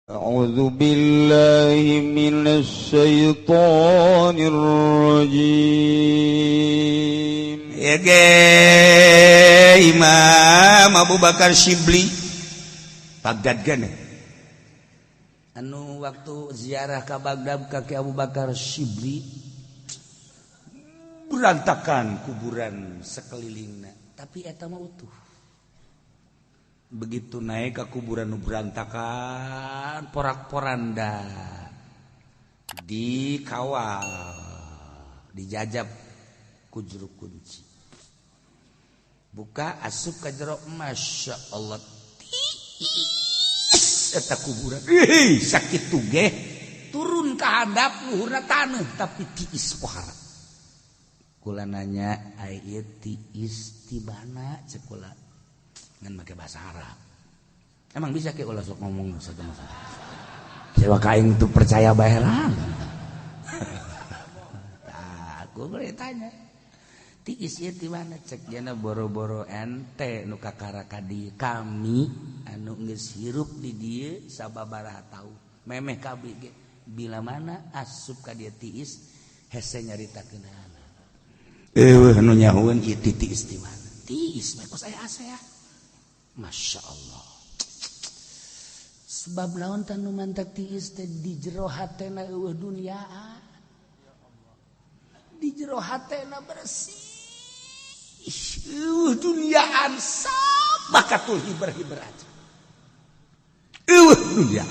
أعوذ بالله من الشيطان الرجيم. Ya ge Imam Abu Bakar Syibli Baghdad gane anu waktu ziarah ke Baghdad ka Ki Abu Bakar Syibli berantakan kuburan sekelilingna, tapi eta mah utuh. Begitu naik ke kuburan nu berantakan porak-poranda, dikawal, dijajab ku juru kunci, buka, asup ka jero, Masya Allah, tiis eta kuburan. Ih, sakitu ge turun ka handap luhurna taneuh, tapi tiis pohara. Kula nanya, ai ieu tiis ti mana? Cek kula ngan make bahasa Arab. Emang bisa ke ulah sok ngomong satu masalah. Siapa kaing tuh percaya bae lah. Tah, aku boleh tanya. Tiis ieu ti mana? Cek jana, boro-boro ente nu kakara ka dieu, kami anu geus hirup di dieu sababaraha taun. Memeh kabeh ge bila mana asup ka dieu tiis hese nyaritakeunana. Eueuh nu nyahoeun ieu tiis ti mana? Tiis mah kos aya AC ya. Masya Allah. Sebab naon tah nu mantak tiis teh? Di jero hatena eueuh duniaan. Di jero hatena bersih. Eueuh duniaan sabakatul hiber-hiber aja. Eueuh dunia.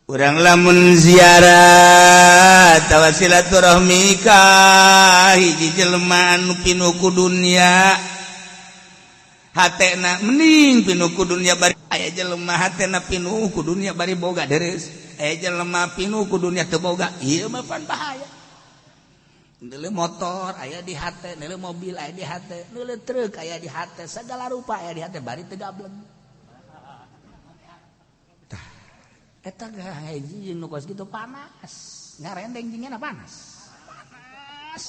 Urang lamun ziarah tawa silaturahmi ka hiji jelema anu pinuh ku dunia, hatena mending pinuh ku dunia bari aya jelema hatena pinuh ku dunia bari boga deres, aya jelema pinuh ku dunia teu boga. Ieu mah pan bahaya. Nilai motor aya di hate, nilai mobil aya di hate, nilai truk aya di hate, segala rupa aya di hate bari teu gableng. Tah, eta hiji jeung nu kos kitu panas, ngarendeng jeung panas. Panas.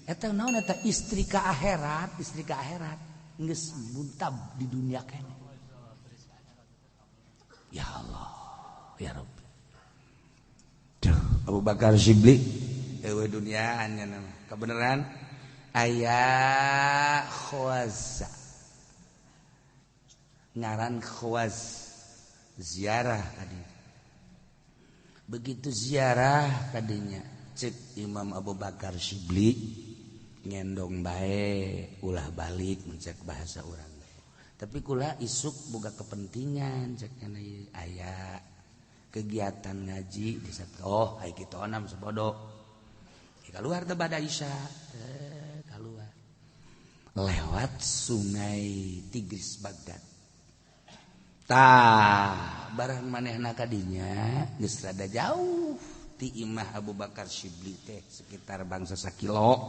Eta naon eta? Istri ka akhirat, istri ka akhirat geus muntab di dunia kene. Ya Allah, ya Rabbi. Duh, Abu Bakar Syibli eueuh duniaan nya kebenaran aya khawaza ngaran Khawaz ziarah tadi. Begitu ziarah kadinya, cek Imam Abu Bakar Syibli, ngendong bae, ulah balik, mencek bahasa urang. Tapi kula isuk boga kepentingan, cek aya kegiatan ngaji di satu. Oh, ai kitu onam sebodo. Keluar teh bada Isya, keluar lewat sungai Tigris Baghdad. Tah, barang manehna kadinya geus rada jauh ti imah Abu Bakar Syibli teh, sekitar bangsa sakilo,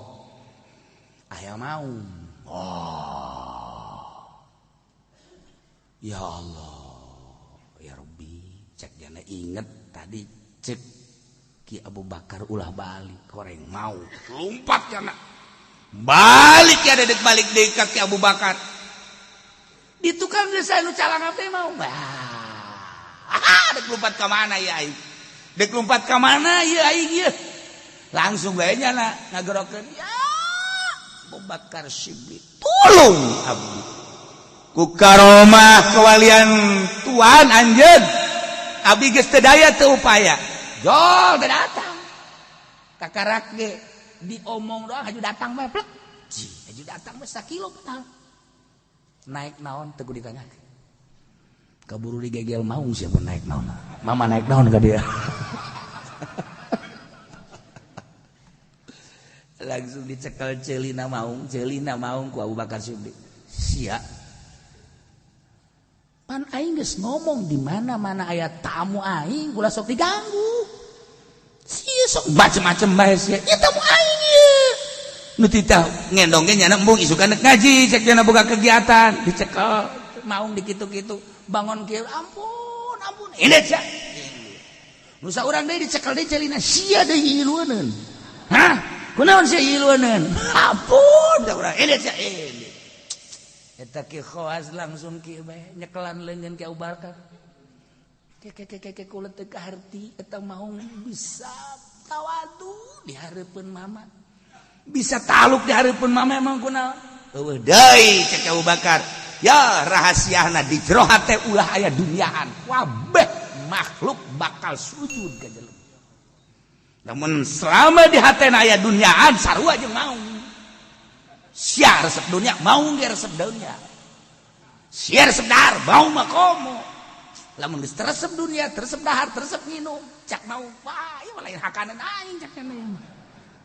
aya maung. Oh, ya Allah, ya Rabbi, cek jana inget tadi cek Ki Abu Bakar ulah balik, koreng mau lompat jana balik ya, dedek balik deui ka Ki Abu Bakar. Di tukang geus anu calang teh mau bah, dek lompat ka mana ya aing, dek lompat ka mana ya aing ieu? Langsung bae nyana ngagerokeun, ya Abu Bakar Syibli, tolong abdi ku karomah kewalian tuan anjeun, abdi geus teu daya teu upaya. Jol teu datang kakarak ge diomong doang, haju datang mah plek. Ji, haju datang mah sakilo petang naik naon teu ditanyakeun, kaburu digegel maung. Siapa naik naon, mama naik naon ka dia? Langsung dicekel celina maung, celina maung ku Abu Bakar Siddiq. Sia pan aing geus ngomong di mana-mana aya tamu aing ulah sok diganggu. Sia sok macem-macem bae sia. Ieu tamu aing ieu. Nu titah ngendong ge nyana embung, isukan rek ngaji, cek jana boga kegiatan, dicekel maung dikitu-kitu, bangun kieu, ampun ampun ini sia. Nu saurang deui dicekel deui celina, sia deui ilueuneun. Hah? Kunaon sia ilueuneun? Ampun saurang ini sia ini. Eta Ki Khawas langsung kieu bae nyekelan leungeun Ki Abu Bakar. Ke kula teu kaharti eta maung bisa tawadu di hareupeun mama. Bisa taluk di hareupeun mama emang kunaon? Eueuh deui cek Abu Bakar. Ya rahasiana di jero hate ulah aya duniaan. Kabeh makhluk bakal sujud ka jelema. Namun selama di hatena aya duniaan sarua jeung maung. Sia resep dunia, maung ge resep dunia. Sia resep dahar, maung mah komo. Lamun geus teresep dunia, teresep dahar, teresep nginum, cak maung, wah ieu mah lain hakanan aing cak cenah.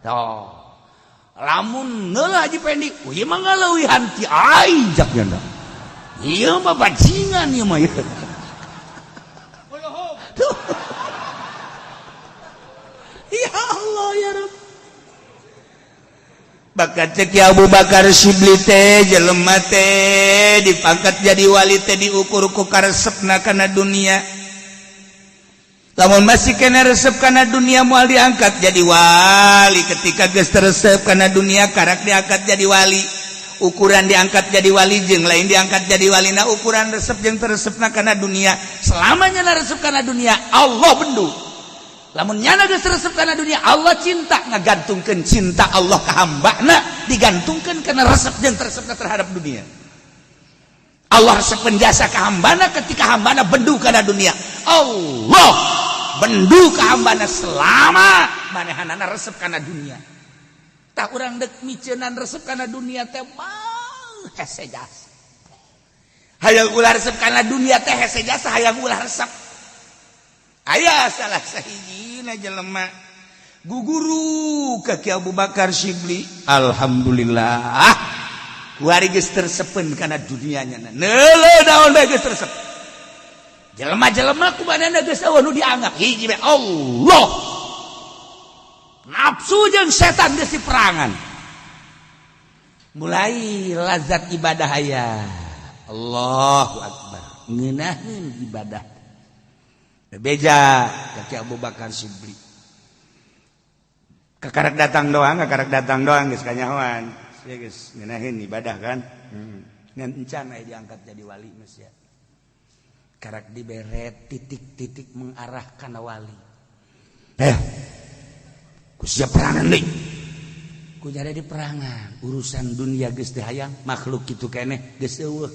Tuh. Lamun neula Haji Pendi, ieu mah ngaleuwihan ti aing cak cenah. Ieu mah bajingan ieu mah. Tuh. Ya Allah ya Rabb. Bakat cek Abu Bakar Syibli teh jelema teh dipangkat jadi wali teh diukur ku karesepna kana dunia. Lamun masih kena resep kana dunia moal diangkat jadi wali. Ketika geus teresep kana dunia karak diangkat jadi wali. Ukuran diangkat jadi wali jeung lain diangkat jadi wali na ukuran resep jeung teresepna kana dunia. Selamanya na resep kana dunia Allah bendu. Lamun nyana geus resep kana dunia Allah cinta, ngagantungkeun cinta Allah ka hambana digantungkeun kana resep jeung teresepna terhadap dunia. Allah resep jasa ka hambana ketika hambana bendu kana dunia. Allah bendu ka hambana selama manehanana resep kana dunia. Tah urang deuk miceunan resep kana dunia teh mah hese jasa. Hayang ulah resep kana dunia teh hese jasa, hayang ulah resep. Aya salah sahijina jelema guguru ka Ki Abu Bakar Syibli. Alhamdulillah kuari geus tersepen kana dunianya. Neuleuh naon bae geus tersep. Jelema-jelema ku manehna geus eueuh nu dianggap hiji bae Allah. Nafsu jeung setan geus diperangan. Mulai lazat ibadah aya. Allahu akbar. Ngeunaheun ibadah. Beja ka Ki Abu Bakar Syibli. Kakarak datang doang, kakarak datang doang geus kanyahoan. Sia geus ngeunaheun ibadah kan. Ngan encan aya diangkat jadi wali geus ya. Karak dibere titik-titik mengarah kana wali. Ku siap perangan deui. Ku jadi di perangan, urusan dunia geus teu hayang, makhluk kitu keneh geus eueuh.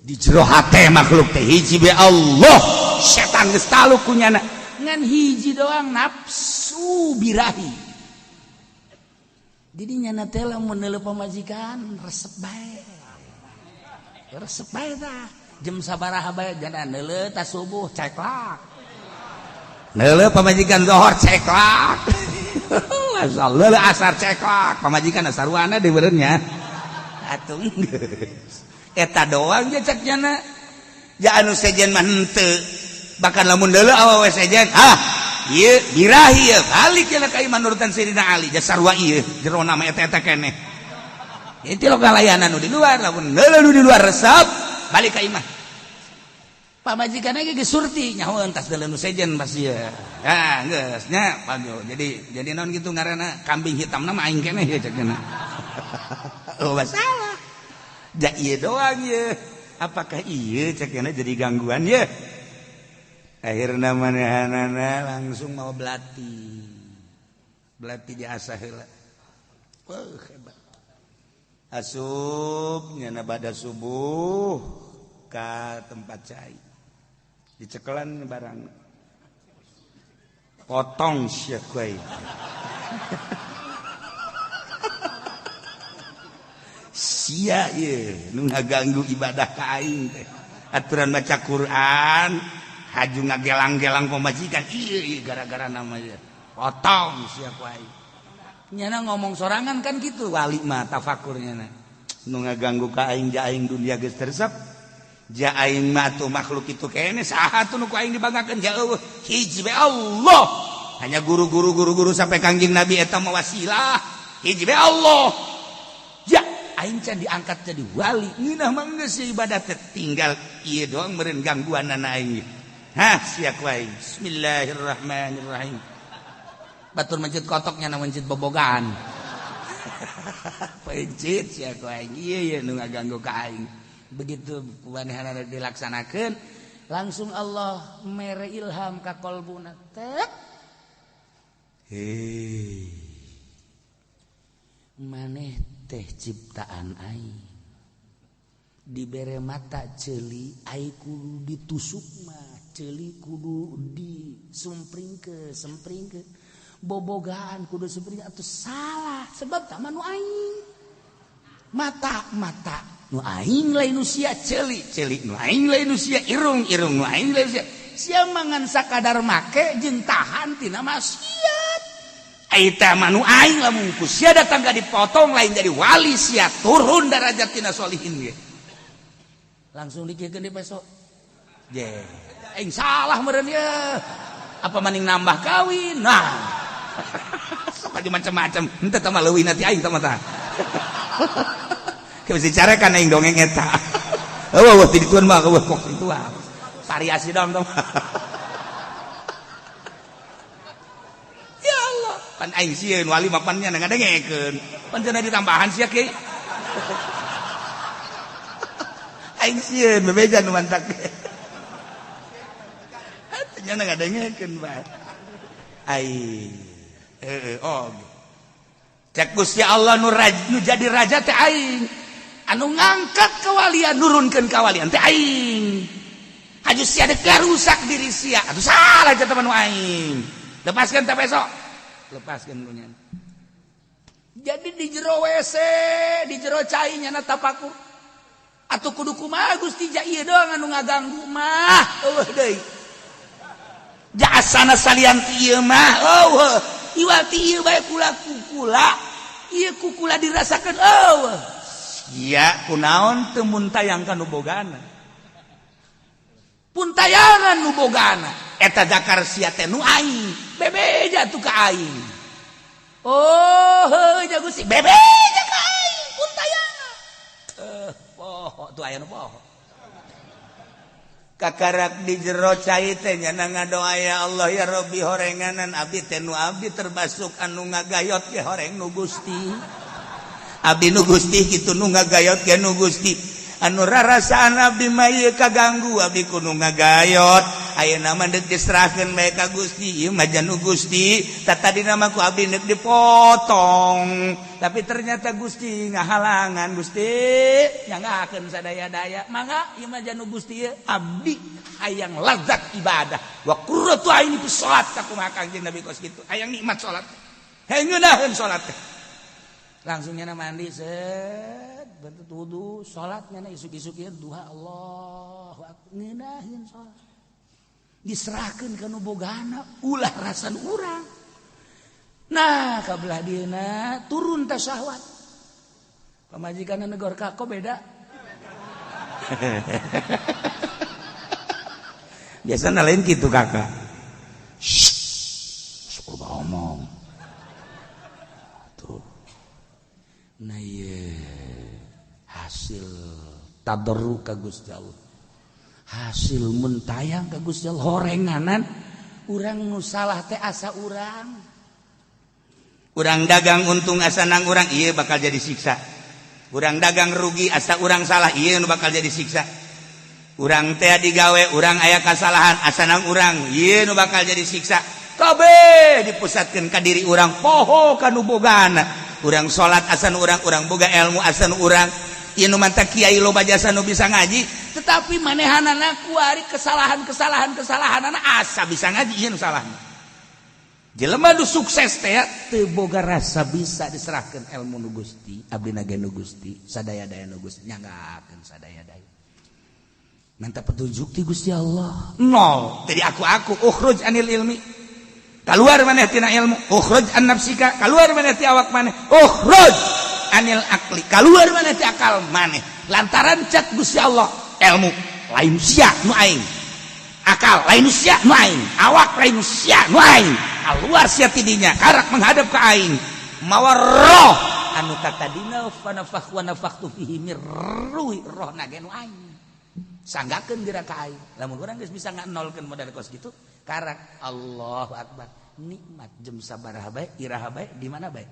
Di jero hate makhluk teh hiji be Allah. Setan geus taluk ku nyana. Ngan hiji doang nafsu birahi. Jadi nyana teh lamun neuleuh pamajikan resep bae. Resep bae tah. Jam sabaraha bae jana neuleuh tas subuh ceklak. Neuleuh pamajikan zohor ceklak. Masyaallah leuleuh asar ceklak. Pamajikan sarwana di beureunnya. Atuh geus. Eta doang je cek nyana. Ja anu sejen mah henteu. Bahkan lamun deuleu awewe sejen, ah ieu birahi ieu balik cenah ka imah nurutan Sayyidina Ali, ja sarua ieu jerona mah eta-eta keneh. Itu lo kalayanan nu di luar, lamun deuleu nu di luar resep, balik ka imah. Pamajikan ge geus surti nyahoeun tas deuleu nu sejen pasti ieu. Ah geus nya jadi naon kitu ngaranna kambing hitamna mah aing keneh ieu cek cenah. Oh masalah. Ja ieu doang ieu. Apakah ieu cek cenah jadi gangguan ieu? Akhirna manehanana langsung mau belati. Belati diasah heula. Wah hebat. Asup nyana bada subuh ka tempat cai. Dicekelan barang. Potong sia kuai. Sia ieu nu ngaganggu ibadah ka aing teh. Aturan baca Quran haju ngagelang-gelang pemajikan ieu gara-gara namanya. Potong sia kuai. Nyana ngomong sorangan kan gitu wali mah tafakurnya na. Nu ngaganggu ka aing ja aing dunia geus teresep. Ja aing mah atuh makhluk itu keneh saha atuh nu ku aing dibanggakeun ja eueuh hiji bae Allah. Hanya guru-guru guru-guru sampai Kangjeng Nabi eta mah wasilah. Hiji bae Allah. Ja aing can diangkat jadi wali ngeunah mah geus ibadah teh tinggal ieu doang meureun gangguanana aing. Hah sia ku aing. Bismillahirrahmanirrahim. Batur mencit kotoknya na mencit bobogaan. Pencit sia ku aing. Ieu ieu nu ngaganggu ka aing. Begitu kumanehanana dilaksanakeun, langsung Allah mere ilham ka kolbuna. Tek. Hei. Maneh teh ciptaan aing. Dibere mata ceuli, aing kudu ditusuk mah, ceuli kudu disumpringkeun, sempringkeun. Bobogaan kudu sempring atuh salah sebab tah mah nu aing. Mata-mata nu aing lain nu sia, ceuli ceuli nu aing lain nu sia, irung irung nu aing lain sia. Sia mangan sakadar make jeung tahan tina maksiat. Eta mah nu aing lamun ku sia datang ka dipotong lain jadi wali sia, turun darajat tina solihin ge. Langsung dikiekeun di besok. Je, aing salah meureun ye. Apa maning nambah kawin? Nah. Sok aja macam-macam. Henteu tah mah leuwih nanti aing tah mah tah. Geus dicarekan aing dongeng eta. Eueuh eueuh ti dituan mah eueuh kok itu ah. Variasi dong tah. Ya Allah, pan aing sieun wali mah pan nya ngadengekeun. Pan cenah ditambahan sia kieu. Aing sieun bebeja nu mantak. Nya ngadengekeun bae. Ai heeh oh. Cek Gusti Allah nu nu jadi raja teh aing. Anu ngangkat kewalian nurunkeun kawalian teh aing. Haju sia dek rusak diri sia. Atuh salah eta mah nu aing. Lepaskeun teh besok. Lepaskeun ku nya. Jadi di jero WC, di jero cai nyana tapakur. Atuh kudu kumaha Gusti ja ieu doang anu ngaganggu mah. Eueuh deui. Jasana salian ti ieu mah eueuh. Iwal ti ieu bae kula kukula. Ieu kukula dirasakeun eueuh. Sia kunaon teu muntayang ka nu bogana. Puntayangan nu bogana. Eta zakar sia teh nu aing. Bebeja tuh ka aing. Oh, heuh ja Gusti bebeja ka aing puntayangan. Poho tuh aya nu poho. Kakarak di jero cai teh nya ngadoa ya Allah ya Rabbi horenganan abdi teh nu abdi terbasuk anu ngagayot ge horeng nu Gusti. Abdi nu Gusti kitu nu ngagayot ge nu Gusti. Anu rarasaan abdi mah ieu kaganggu abdi kudu ngagayot. Ayeuna mah deuk diserahkeun bae ka Gusti ieu mah nu Gusti. Tatadina mah ku abdi deuk dipotong. Tapi ternyata Gusti ngahalangan Gusti nyangakeun sadaya-daya. Mangga ieu mah nu Gusti ieu abdi hayang lazat ibadah. Wa qurratu aini fi salat sakumaha Kangjeng Nabi kos kitu. Hayang nikmat salat. Hayang ngeunaheun salat teh. Langsung nyana mandi set bentuk wudu salat nyana isuk-isuk ieu duha Allahu akbar ngeunaheun salat. Diserahkeun ka nu bogana ulah rasan urang. Nah kabelah dieuna turun ta syahwat. Pamajikanna negor ka kok beda. Biasana lain kitu kakak. Shh, sok ngomong. Tuh. Nah ieu hasil tadarru ka Gusti Allah. Hasil muntayang ka Gusti Allah horenganan urang nu salah teh asa urang. Urang dagang untung asa nang urang ieu bakal jadi siksa. Urang dagang rugi asa urang salah ieu nu bakal jadi siksa. Urang teh digawe urang aya kasalahan asa nang urang ieu nu bakal jadi siksa. Kabeh dipusatkeun ka diri urang poho ka nu bogana. Urang salat asa nu urang, urang boga ilmu asa nu urang. Ieu nu manta kiai loba jasa nu bisa ngaji, tetapi manehanana kuari kesalahan-kesalahan-kesalahanana asa bisa ngaji ieu nu salahna. Jelema nu sukses teh teu boga rasa bisa diserahkeun ilmu nu Gusti, abdi na ge nu Gusti, sadaya-daya nu Gusti nyanggakeun sadaya-daya. Menta petunjuk ti Gusti Allah. Nol, jadi aku-aku ukhruj anil ilmi. Kaluar maneh tina ilmu, ukhruj an nafsika, kaluar maneh ti awak maneh, ukhruj anil akli, kaluar maneh ti akal maneh. Lantaran cek Gusti Allah, ilmu lain sia nu aing. Akal lain sia nu aing, awak lain sia nu aing. Keluar sia tidinya, karak menghadap ke aing. Mawa roh anu katadina fa nafakh wa nafakhtu fihi mir ruhi, roh na ge nu aing. Sanggakeun geura ka aing. Lamun urang geus bisa nganolkeun modal kos kitu, karak Allahu akbar. Nikmat jem sabaraha bae, iraha bae, di mana bae.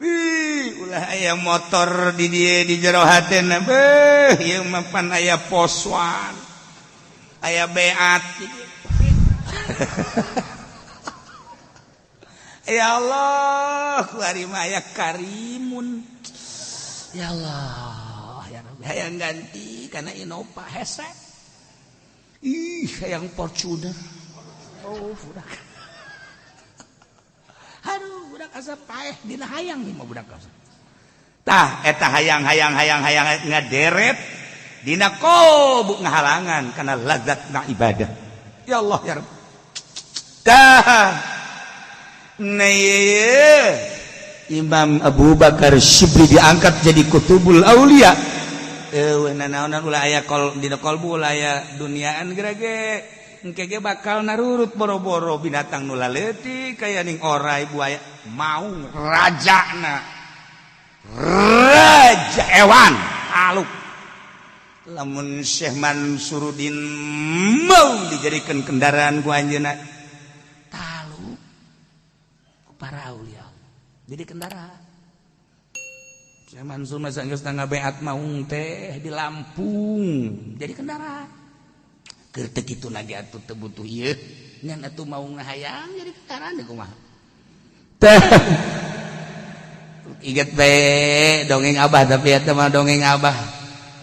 Wih, Ih, ulah aya motor di dieu di jero hatena, beuh, ieu mah pan aya poswan, aya beat. Ya Allah, kuari mah aya karimun. Ya Allah, ya Rabbi, hayang ganti karena Innova hese. Ih, hayang Fortuner. Oh, budak. Aduh, budak asa paeh dina hayang mah budak asa. Tah, eta hayang hayang hayang hayang ngaderet dina kolbu ngahalangan karena lazat na ibadah. Ya Allah, ya Rabbi. Tah. Nah, Imam Abu Bakar Syibli diangkat jadi Kutubul Aulia. Nanaonan ulah aya kol dina kolbu, ulah aya duniaan gerage. Engke ge bakal narurut boro-boro binatang nu laleutik kaya ning orai buaya maung rajana. Raja ewan aluk. Lamun Syekh Mansuruddin mau dijadikan kendaraan ku anjeunna talu para aulia jadi kendaraan. Syekh Mansur masa geus ngabeat maung teh di Lampung jadi kendaraan. Keur teu kitu lagi atuh teu butuh ieu ngan atuh maung hayang jadi kendaraan deui kumaha. Teh inget bae dongeng abah, tapi eta mah dongeng abah.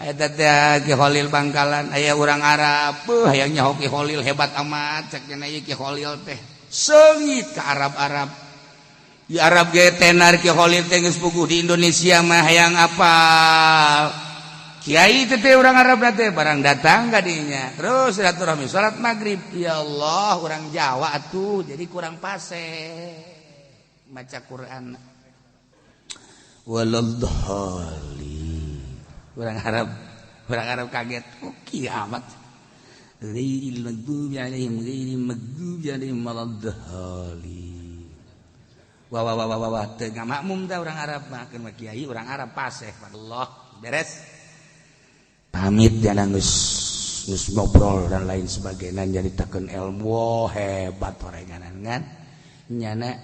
Eta teh Ki Kholil Bangkalan aya urang Arab, beuh hayang nyaho Ki Kholil hebat amat cek cenah ieu Ki Kholil teh. Seungit ka Arab-Arab. Di Arab ge tenar Ki Kholil teh geus puguh di Indonesia mah hayang apal. Kiai teh urang Arab teh barang datang ka dinya. Terus silaturahmi salat maghrib. Ya Allah, urang Jawa atuh jadi kurang pase maca Quran. Waladhdallin. Urang Arab kaget. Oh, kiamat. Ghairil maghdubi alaihim ghairil maghdubi alaihim waladdallin. Wah wah wah wah wah teu ngamakmum tah urang Arab mah, keun mah kiai urang Arab paseh Allah beres. Pamit jangan geus geus ngobrol dan lain sebagainya nyaritakeun ilmu, wah hebat orenganan kan. Nyana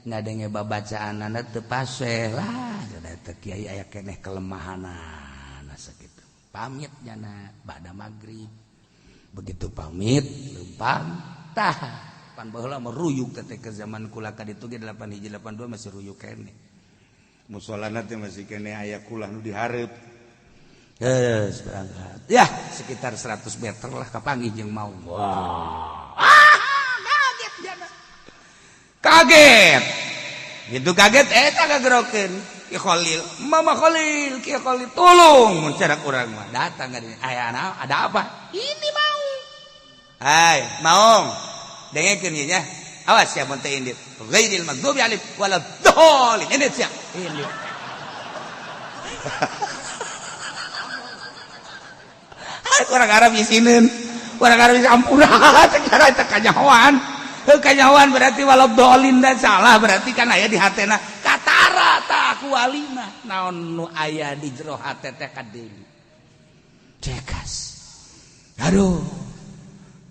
ngadenge babacaanana teu paseh lah teu kiai aya keneh kelemahanana sakitu. Pamit nyana ba'da maghrib. Begitu pamit lempang tah pan baheula mah ruyuk teh ke zaman kula ka ditu ge 8 hiji 82 masih ruyuk keneh. Musolana teh masih keneh aya kulah nu dihareup. Geus berangkat. Ya, sekitar 100 meter lah kapanggih jeung maung. Wah. Ah, kaget jana. Kaget. Gitu kaget eta kagerokeun. Ki Kholil, Mama Kholil, Ki Kholil tolong mun cara urang mah datang ka dinya. Aya ada apa? Ini maung. Hai, maung. Dengekeun ieu nya. Awas sia mun teu indit. Ghairil maghdubi alaihim waladdallin. Indit sia. Indit. Orang Arab isineun. Orang Arab isi ampura secara eta kanyahoan. Heuh kanyahoan berarti waladdallin da salah berarti kan aya di hatena katara tah ku walina. Naon nu aya di jero hate teh kadeuli. Cekas. Aduh.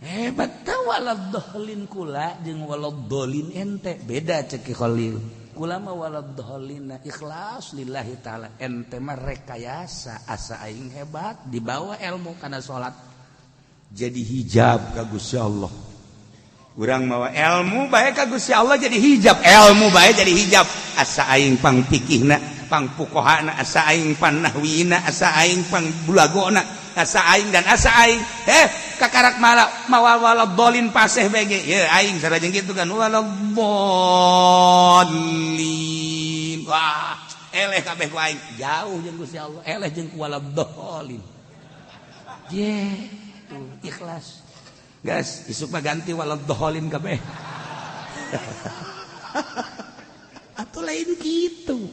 Hebat teh waladdallin kula jeung waladdallin ente beda cek Ki Kholil. Kula mah waladdallin ikhlas lillahi taala, ente mah rekayasa asa aing hebat dibawa ilmu kana salat jadi hijab ka Gusti Allah. Urang mawa ilmu bae ka Gusti Allah jadi hijab, ilmu bae jadi hijab asa aing pang fikihna, pang fuqahana, asa aing pan nahwina, asa aing pang bulagona, asa aing dan asa aing. Kakarak malah mawa waladdallin paseh bege. Ye aing sarajeng kitu kan waladdallin. Wah, eleh kabeh ku aing. Jauh jeung Gusti Allah, eleh jeung ku waladdallin. Ye, tuh ikhlas. Gas, isuk mah ganti waladdallin kabeh. Atuh lain kitu.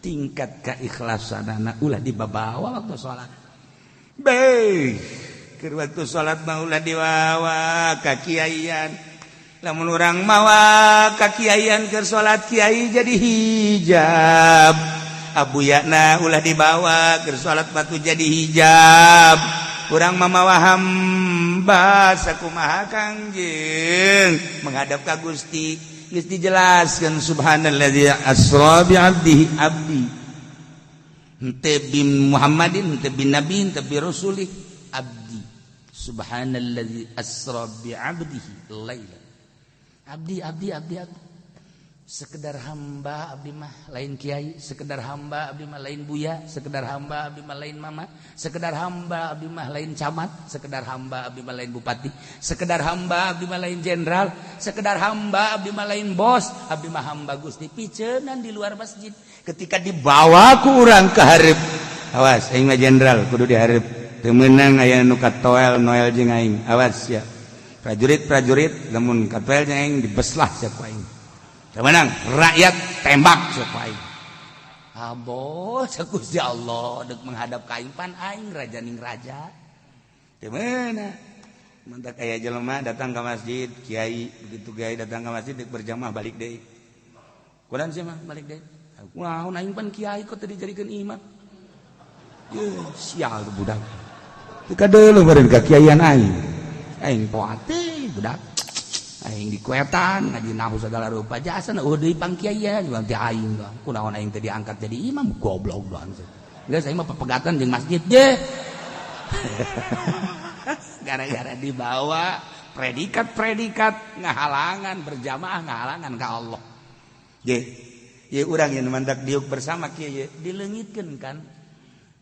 Tingkat keikhlasanana ulah dibabawa waktu salat. Beuh, keur waktu salat mah ulah diwawa ka kiaian. Lamun urang mawa ka kiaian keur salat kiai jadi hijab. Abuyana ulah dibawa keur salat batu jadi hijab. Urang mamawa hamba sakumaha Kangjeng menghadap ka Gusti. Geus dijelaskeun subhanalladzi asra bi 'abdihi abdi. Henteu bin Muhammadin, henteu bin nabi, henteu bi rasulih, abdi. Subhanalladzi asra bi 'abdihi laila. Abdi abdi abdi abdi. Sekedar hamba abdi mah lain kiai, sekedar hamba abdi mah lain buya, sekedar hamba abdi mah lain mama, sekedar hamba abdi mah lain camat, sekedar hamba abdi mah lain bupati, sekedar hamba abdi mah lain jenderal, sekedar hamba abdi mah lain bos, abdi mah hamba Gusti piceunan di luar masjid. Ketika dibawa ku urang ke hareup, awas aing mah jenderal kudu dihareup. Teu meunang aya nu katoel Noel jeung aing, awas ya. Prajurit-prajurit lamun katoel jeung aing dibeslah sia ku aing. Menang rakyat tembak siapa aing. Abo cek Gusti Allah dek menghadap ka aing pan aing raja ning raja. Teu meunang. Mantak aya jelema datang ke masjid, kiai begitu kiai datang ke masjid dek berjamaah balik deui. Kunaon sia mah balik deui? Kunaon aing pan kiai kok teu dijadikeun imam. Ye sial tuh budak. Teu kadeuleu beureun ka kiaian aing. Aing poa teh budak. Aing dikuetan ngaji nahu segala rupa jasa eueuh deui pangkiaian bang teh aing bang kunaon aing teh diangkat jadi imam goblok doang. Geus aing mah pepegatan jeung masjid ge. Gara-gara dibawa predikat-predikat ngahalangan berjamaah ngahalangan ka Allah. Ye, ye urang yang mandak diuk bersama kieu ye dileungitkeun kan.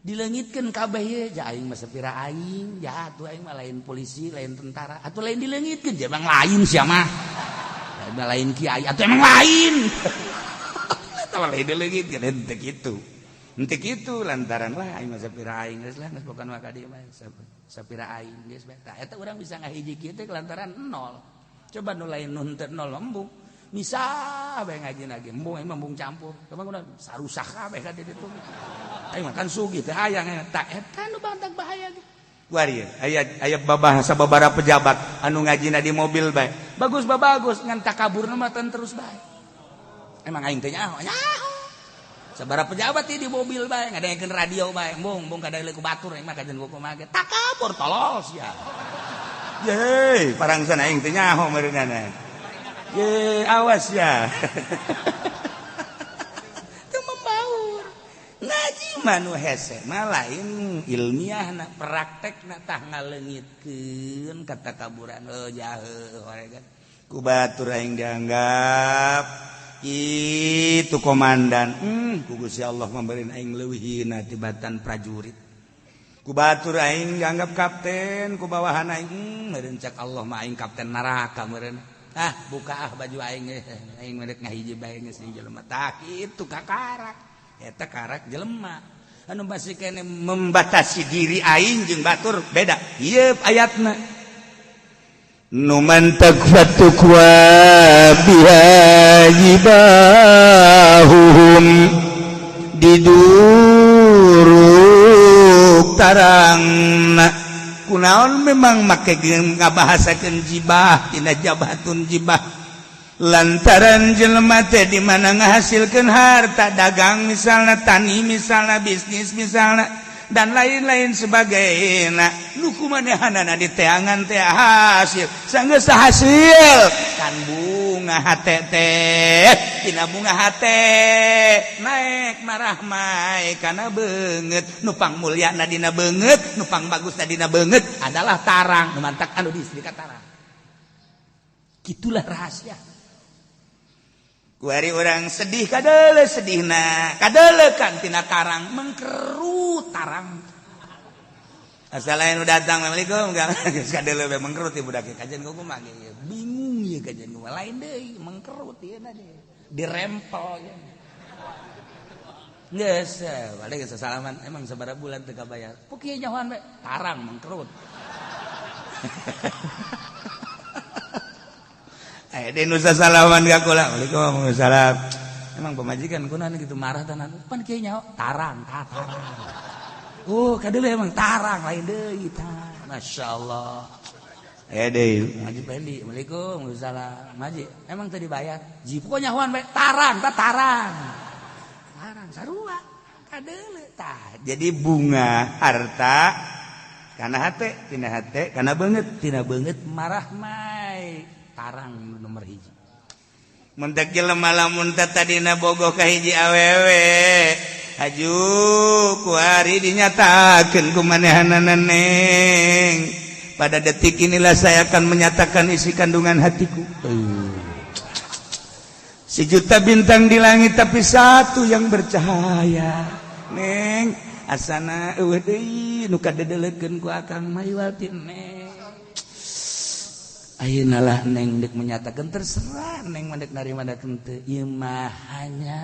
Dileungitkeun kabeh ye ja aing mah sapira aing, ja atuh aing mah lain polisi, lain tentara, atuh lain dileungitkeun ja emang lain sia mah. Emang lain kiai atuh emang lain. Eta mah lain dileungitkeun henteu kitu. Henteu kitu lantaran lah aing mah sapira aing geus lah geus bukan mah ka dieu mah sapira aing geus bae. Tah eta urang bisa ngahiji kieu teh lantaran nol. Coba nu lain nu henteu nol embung. Bisa bae ngaji lagi embung aing mah embung campur. Coba kunaon sarusak kabeh ka ditu. Aing mah kan sugih teh hayang tah eta nu bantak bahaya ge. Kuari aya aya babahasa babara pejabat anu ngajina di mobil bae. Bagus bagus ngan takaburna mah terus bae. Emang aing teh nyaho nyaho. Sabara pejabat di mobil bae ngadengekeun radio bae embung embung kadang ku batur aing mah kajian kumaha ge takabur tolol sia. Ye, parangsan aing teh nyaho meureunana. Ye, awas ya. Teu membaur. Ngaji mah nu hese mah lain ilmiah na praktekna tah ngaleungitkeun katakaburan heuh jahe horegan. Ku batur aing dianggap itu komandan. Ku Gusti Allah memberi aing leuwih hina tibatan prajurit. Ku batur aing dianggap kapten, ku bawahan aing meureun cek Allah mah aing kapten neraka meureun. Ah, buka ah baju aing aing mah ngahiji bae geus jeung jelema. Tah kitu kakarak. Eta karak jelema. Anu masih kene membatasi diri aing jeung batur beda. Ieu ayatna. Nu mantak fatukwa biha jibahuhum diduruk tarangna. Kunaon memang make ngabahasakeun jibah tina jabatun jibah lantaran jelema teh di mana ngahasilkeun harta dagang misalna tani misalna bisnis misalna dan lain-lain sebagainya nu kumanehanana di teangan teh hasil sanggeus hasil kan bunga hate teh tina bunga hate naik marahmai kana beungeut nu pangmulyana dina beungeut nu pangbagusna dina beungeut adalah tarang nu mantak anu di ka tarang. Gitulah rahasia. Kuari orang sedih kadele sedihna kadele kan tina tarang mengkerut tarang. Asal lain udah datang assalamualaikum geus kadele we mengkerut ieu budak kajian kumaha ge bingung ieu kajian kumaha lain deui mengkerut ieu na dirempel ieu. Geus balik geus salaman emang sabaraha bulan teu kabayar. Ku kieu nyahoan we tarang mengkerut. Aya deui nu sasalaman ka kula. Waalaikumsalam. Emang pemajikan kunaon gitu marah tanah. Pan kieu nyaho tarang, tarang. Oh, kadeuleu emang tarang lain deui tah. Masyaallah. Aya deui ngaji Pendi. Waalaikumsalam. Ngaji emang teu dibayar. Ji pokoknya nyahoan bae tarang, tah tarang. Tarang sarua kadeuleu tah. Jadi bunga harta kana hate, tina hate kana beungeut, tina beungeut marah mai. Tarang nomor hiji. Mentak jelema lamun tadina bogoh ka hiji awewe, haju kuari dinyatakeun ku manehanana, "Neng, pada detik inilah saya akan menyatakan isi kandungan hatiku. Sejuta bintang di langit, tapi satu yang bercahaya. Neng, asana euweuh deui nu kadedelekeun ku akang mah iwal ti neng. Ayeuna lah neng dek menyatakan, terserah neng mah dek narima dek henteu. Ieu mah hanya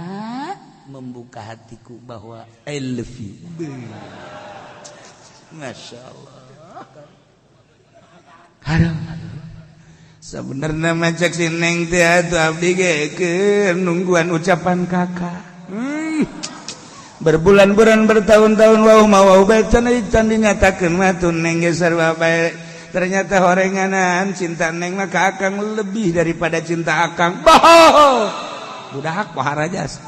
membuka hatiku bahwa I love you." Masya Allah. Aduh, aduh. Sebenarnya mah cek si neng teh atuh abdi ge keur nungguan ucapan kakak. Berbulan-bulan, bertahun-tahun, wau mau wau bae can can dinyatakeun mah tuh neng ge sarua bae. Ternyata horenganan cinta neng mah ka akang lebih daripada cinta akang. Boh, budak pohara jas.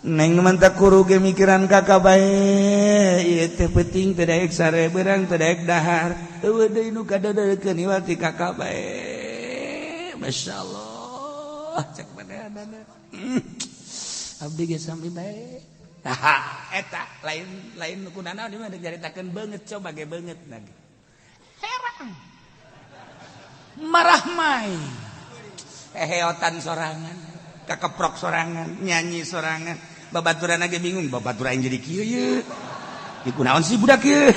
Neng mantak kuru ge mikiran kakak bae. Ieu teh penting teu daek sare, beurang teu daek dahar. Euweuh deui nu kadadeukeun iwal ti kakak bae. Masyaallah, cek manehna. Abdi ge sami bae. Haha, eta lain lain nu kunanaon di mah caritakeun beungeut, coba ge beungeut lagi. Herang. Marah mai. Heheotan sorangan, kakeprok sorangan, nyanyi sorangan. Babaturan ge bingung, babaturan jadi kieu ye. Ieu kunaon sih budak ieu?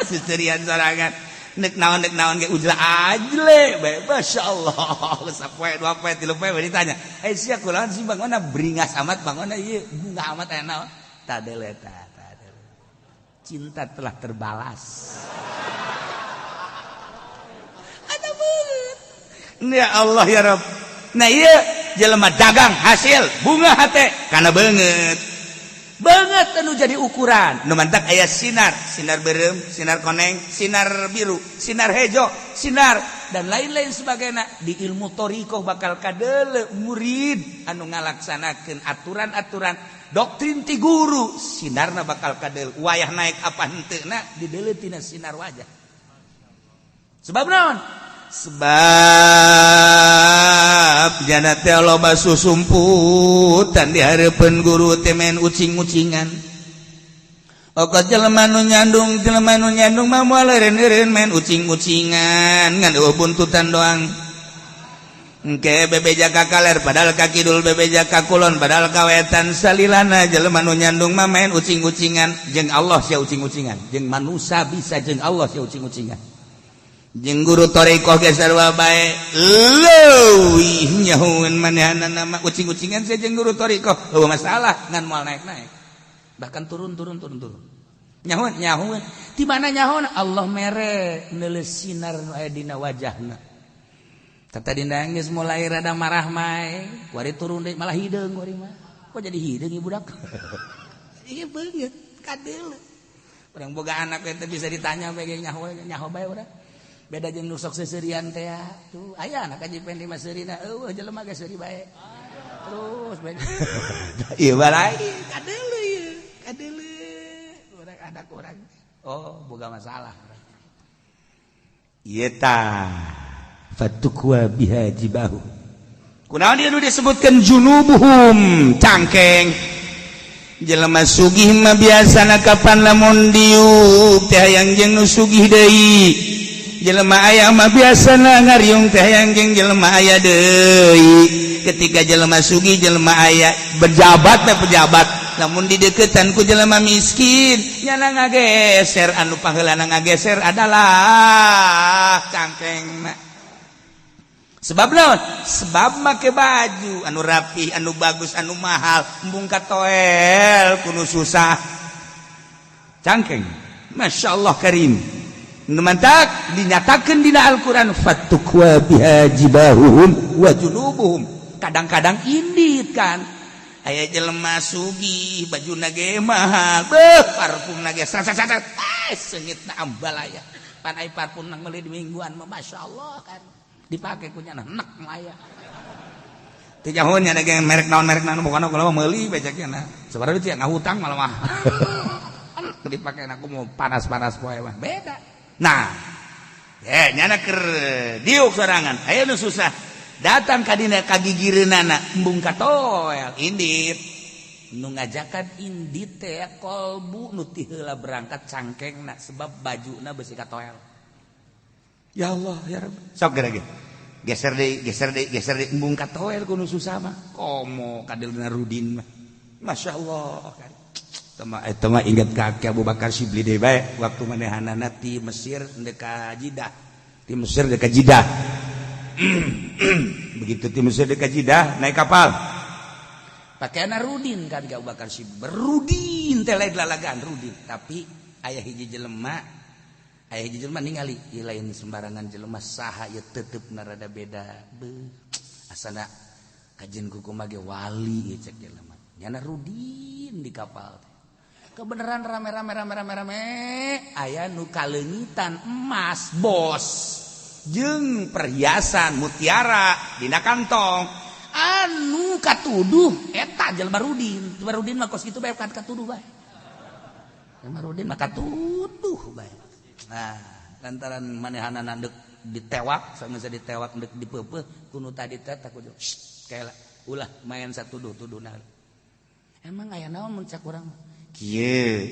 Seserian sorangan. Nek naon ge ujla ajle bae, masyaallah. Sapoe, dua poe, tilu poe ditanya, "Eh, sia kunaon sih bangona beringas amat, bangona ieu bunga amat, aya naon?" Tadele ta, tadele. Cinta telah terbalas. Ada banget. Ya Allah ya Rabb. Nah, iya jelema dagang hasil bunga hate karena banget banget anu jadi ukuran nu mantak aya sinar, sinar berem, sinar koneng, sinar biru, sinar hejo, sinar dan lain-lain sebagainya. Di ilmu thoriqoh bakal kadele murid anu ngalaksanakeun aturan-aturan doktrin ti guru, sinarna bakal kadele wayah naik apa henteu na didele tina sinar wajah. Sebab naon? Sebab jana teh loba susumputan di hareupeun guru teh main ucing-ucingan. Okat jelema nu nyandung, jelema nu nyandung mah moal eureun-eureun main ucing-ucingan, ngan eueuh buntutan doang. Engke bebeja ka kaler padahal ka kidul, bebeja ka kulon padahal ka wetan. Salilana jelema nu nyandung mah main ucing-ucingan. Jeung Allah sia ucing-ucingan, jeung manusia bisa, jeung Allah sia ucing-ucingan, jeung guru thoriqoh ge sarua bae. Leuwih nyahueun manehna nama ucing-ucingan sia jeung guru thoriqoh euweuh masalah, ngan moal naik-naik, bahkan turun turun turun turun. Nyahueun nyahueun di mana nyahueun? Allah mere neuleus sinar nu aya dina wajahna. Tata dina geus mulai rada marah mae, kuari turun deui, malah hideung kuari mah. Kok jadi hideung ieu budak? Ieu beungeut kadeuleu. Urang boga anak teh bisa ditanya bae ge nyaho nyaho bae urang. Beda jeung nu sok seuseurian teh tuh, aya anak kaji pendi mah seurina, eueuh jelema ge seuri bae. Terus bae. Ieu balai kadeuleu ieu, kadeuleu. Urang anak urang. Oh, boga masalah. Ieu tah fatukwa biha jibahu. Kunaon dia nu disebutkeun junubuhum, cangkeng? Jelema sugih mah biasana kapan lamun diuk teh hayang jeung nu sugih deui. Jelema aya mah biasana ngariung teh hayang jeung jelema aya deui. Ketika jelema sugih, jelema aya, berjabat teh pejabat, namun dideketan ku jelema miskin, nyana ngageser, anu paheulana ngageser adalah cangkengna. Sebab naon? Sebab make baju anu rapi, anu bagus, anu mahal, embung katoel kuno susah. Cangkeng. Masya Allah karim. Nu mantak dinyatakan dina Al-Quran fatukwa biha jibahuhum wa junubuhum. Kadang-kadang indit kan. Aya jelema sugih, baju ge mahal, beuh, parfum ge sat sat sat, eh, seungitna ambalaya. Pan ai parfum nang meuli di mingguan mah masyaallah kan. Dipake ku nyana enek mah aya. Teu jauh nya ge merek naon pokona kalau meuli beceknya na. Sabaraha duit ngahutang malah mah. Dipake aku mau panas-panas poe mah beda. Nah, ya nyana keur diuk sorangan. Aya nu susah. Datang ka dina kagigireunana embung katoel indit. Nu ngajakan indit teh kolbu nu ti heula berangkat cangkengna sebab bajuna besi katoel. Ya Allah ya Rabb. Sok geura geser deui, geser deui, geser deui embung katoel ku nu susah mah. Komo kadelna Rudin mah. Masya Allah. Eta mah inget ka Abu Bakar Syibli deui bae waktu manehanana ti Mesir ndek ka Jidah. Ti Mesir ndek ka Jidah. Begitu ti Mesir ndek ka Jidah naik kapal. Pakaianna Rudin kan ka Abu Bakar Syibli. Rudin teh lain lalagaan Rudin, tapi aya hiji jelema, aya hiji jelema ningali ieu lain sembarangan jelema saha ieu tetepna rada beda. Beuh, asana kajen kumaha ge wali ieu cek jelema. Nyana Rudin di kapal teh. Kebenaran rame-rame rame-rame rame aya nu kaleungitan emas bos jeung perhiasan mutiara dina kantong anu katuduh eta jelema Rudin. Jelema Rudin mah kos kitu bae kan katuduh bae. Jelema Rudin mah katuduh bae. Nah, lantaran manehanana deuk ditewak, sanggeus ditewak deuk dipeupeuh ku nu tadi teh takut kaela ulah main satuduh-tuduhna. Emang aya naon mun cak urang mah? Kieu.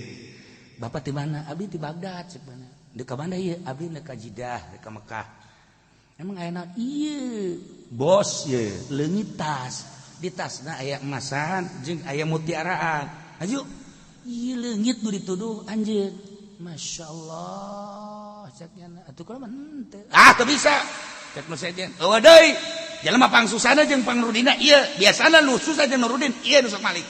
Bapak di mana? Abdi di Baghdad cek mana. Deuk ka mana ieu? Abdi deuk ka Jidah, deuk ka Mekah. Emang aya naon? Ieu, bos ieu, leungit tas. Di tasna aya emasan jeung aya mutiaraan. Aju. Ieu leungit nu dituduh anjeun. Masya Allah, cek nyana. Atuh kula mah henteu. Ah, teu bisa. Cek nu sejen. Eueuh deui. Jelema pangsusana jeung pangrudina ieu, biasana nu susah jeung nu rudin, ieu nu sok malik.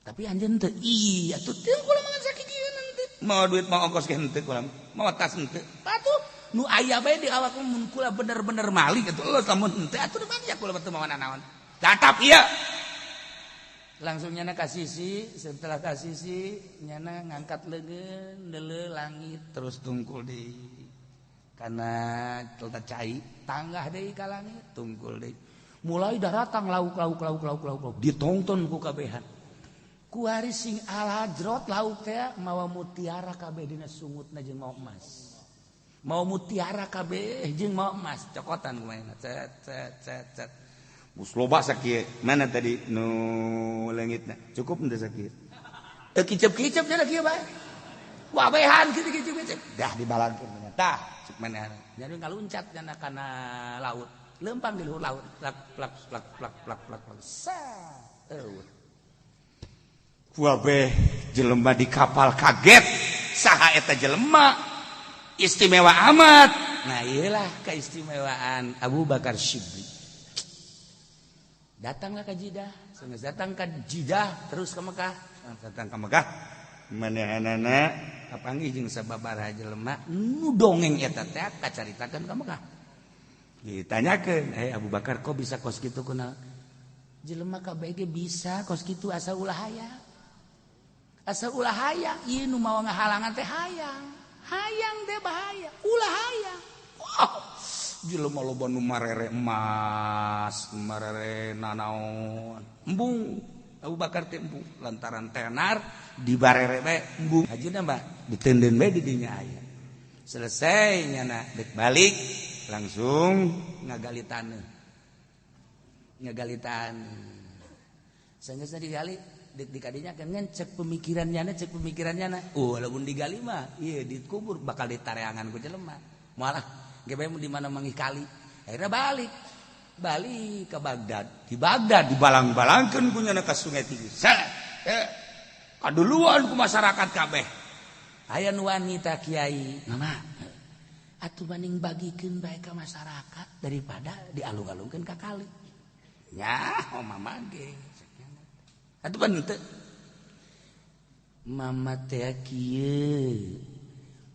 Tapi anjeun teu, iya atuh teu kula mah sakieu henteu. Mau duit mau ongkos ge henteu kula. Mau tas henteu. Atuh nu aya bae di awak mun kula bener-bener malik atuh eueuh lamun henteu atuh di mana kula teu mawa nanaon. Tatap ieu. Langsung nyana ka sisi, setelah ka sisi nyana ngangkat leungeun deuleu langit terus tungkul deui. Kana telta cai tanggah deui ka langit tungkul deui. Mulai daratang lauk lauk lauk lauk lauk lauk ditonton ku kabehan. Kuari sing alajrot lauk teh mawa mutiara kabeh dina sungutna jeung mawa emas. Mawa mutiara kabeh jeung mawa emas cokotan kumaha cet cet cet cet. Bus loba sakieu. Mana tadi nu leungitna? Cukup henteu sakieu? Teu kicep-kicep nya kieu bae. Wabehan kitu kicep-kicep. Dah dibalangkeun tah cek manehna. Jadi ngaluncat nya kana laut. Lempang di luhur laut. Plak plak plak plak plak plak plak. Sa. Eueuh. Wabeh jelema di kapal kaget. Saha eta jelema? Istimewa amat. Nah, iyalah keistimewaan Abu Bakar Syibli. Datanglah ke Jidah, sanggeus datang ke Jidah terus ke Mekah. Datang ke Mekah, manehanana kapanggih jeung sababaraha jelema nu dongeng eta teh kacaritakeun ka Mekah. Ditanyakeun, "Eh Abu Bakar kok bisa kos kitu kunaon?" Jelema kabeh ge bisa kos kitu asal ulah hayang. Asal ulah hayang, ieu nu mawa ngahalangan teh hayang. Hayang teh bahaya, ulah hayang. Wah, jelema loba nu marere emas, marere nanaon. Embung Abu Bakar teh embung lantaran tenar dibarere bae embung. Hajuna mah diteundeun bae di dinya aya. Selesai nyana dek balik langsung ngagali taneuh. Ngagali taneuh. Sanggeus digali dek dikadinya kan cek pemikirannya cek pemikirannya na. Oh, walaupun digali mah ieu dikubur bakal ditareangan ku jelema. Malah ge bae di mana manggih kali. Akhirnya balik. Balik ke Baghdad. Di Baghdad dibalang-balangkeun ku nyana ka Sungai Tigris. Kaduluan ku masyarakat kabeh. Aya nu wanita kiai, mama. Atuh banding bagikeun bae ka masyarakat daripada dialung-alungkeun ka kali. Nya, oh mama ge. Atuh pan teu. Mama teh kieu.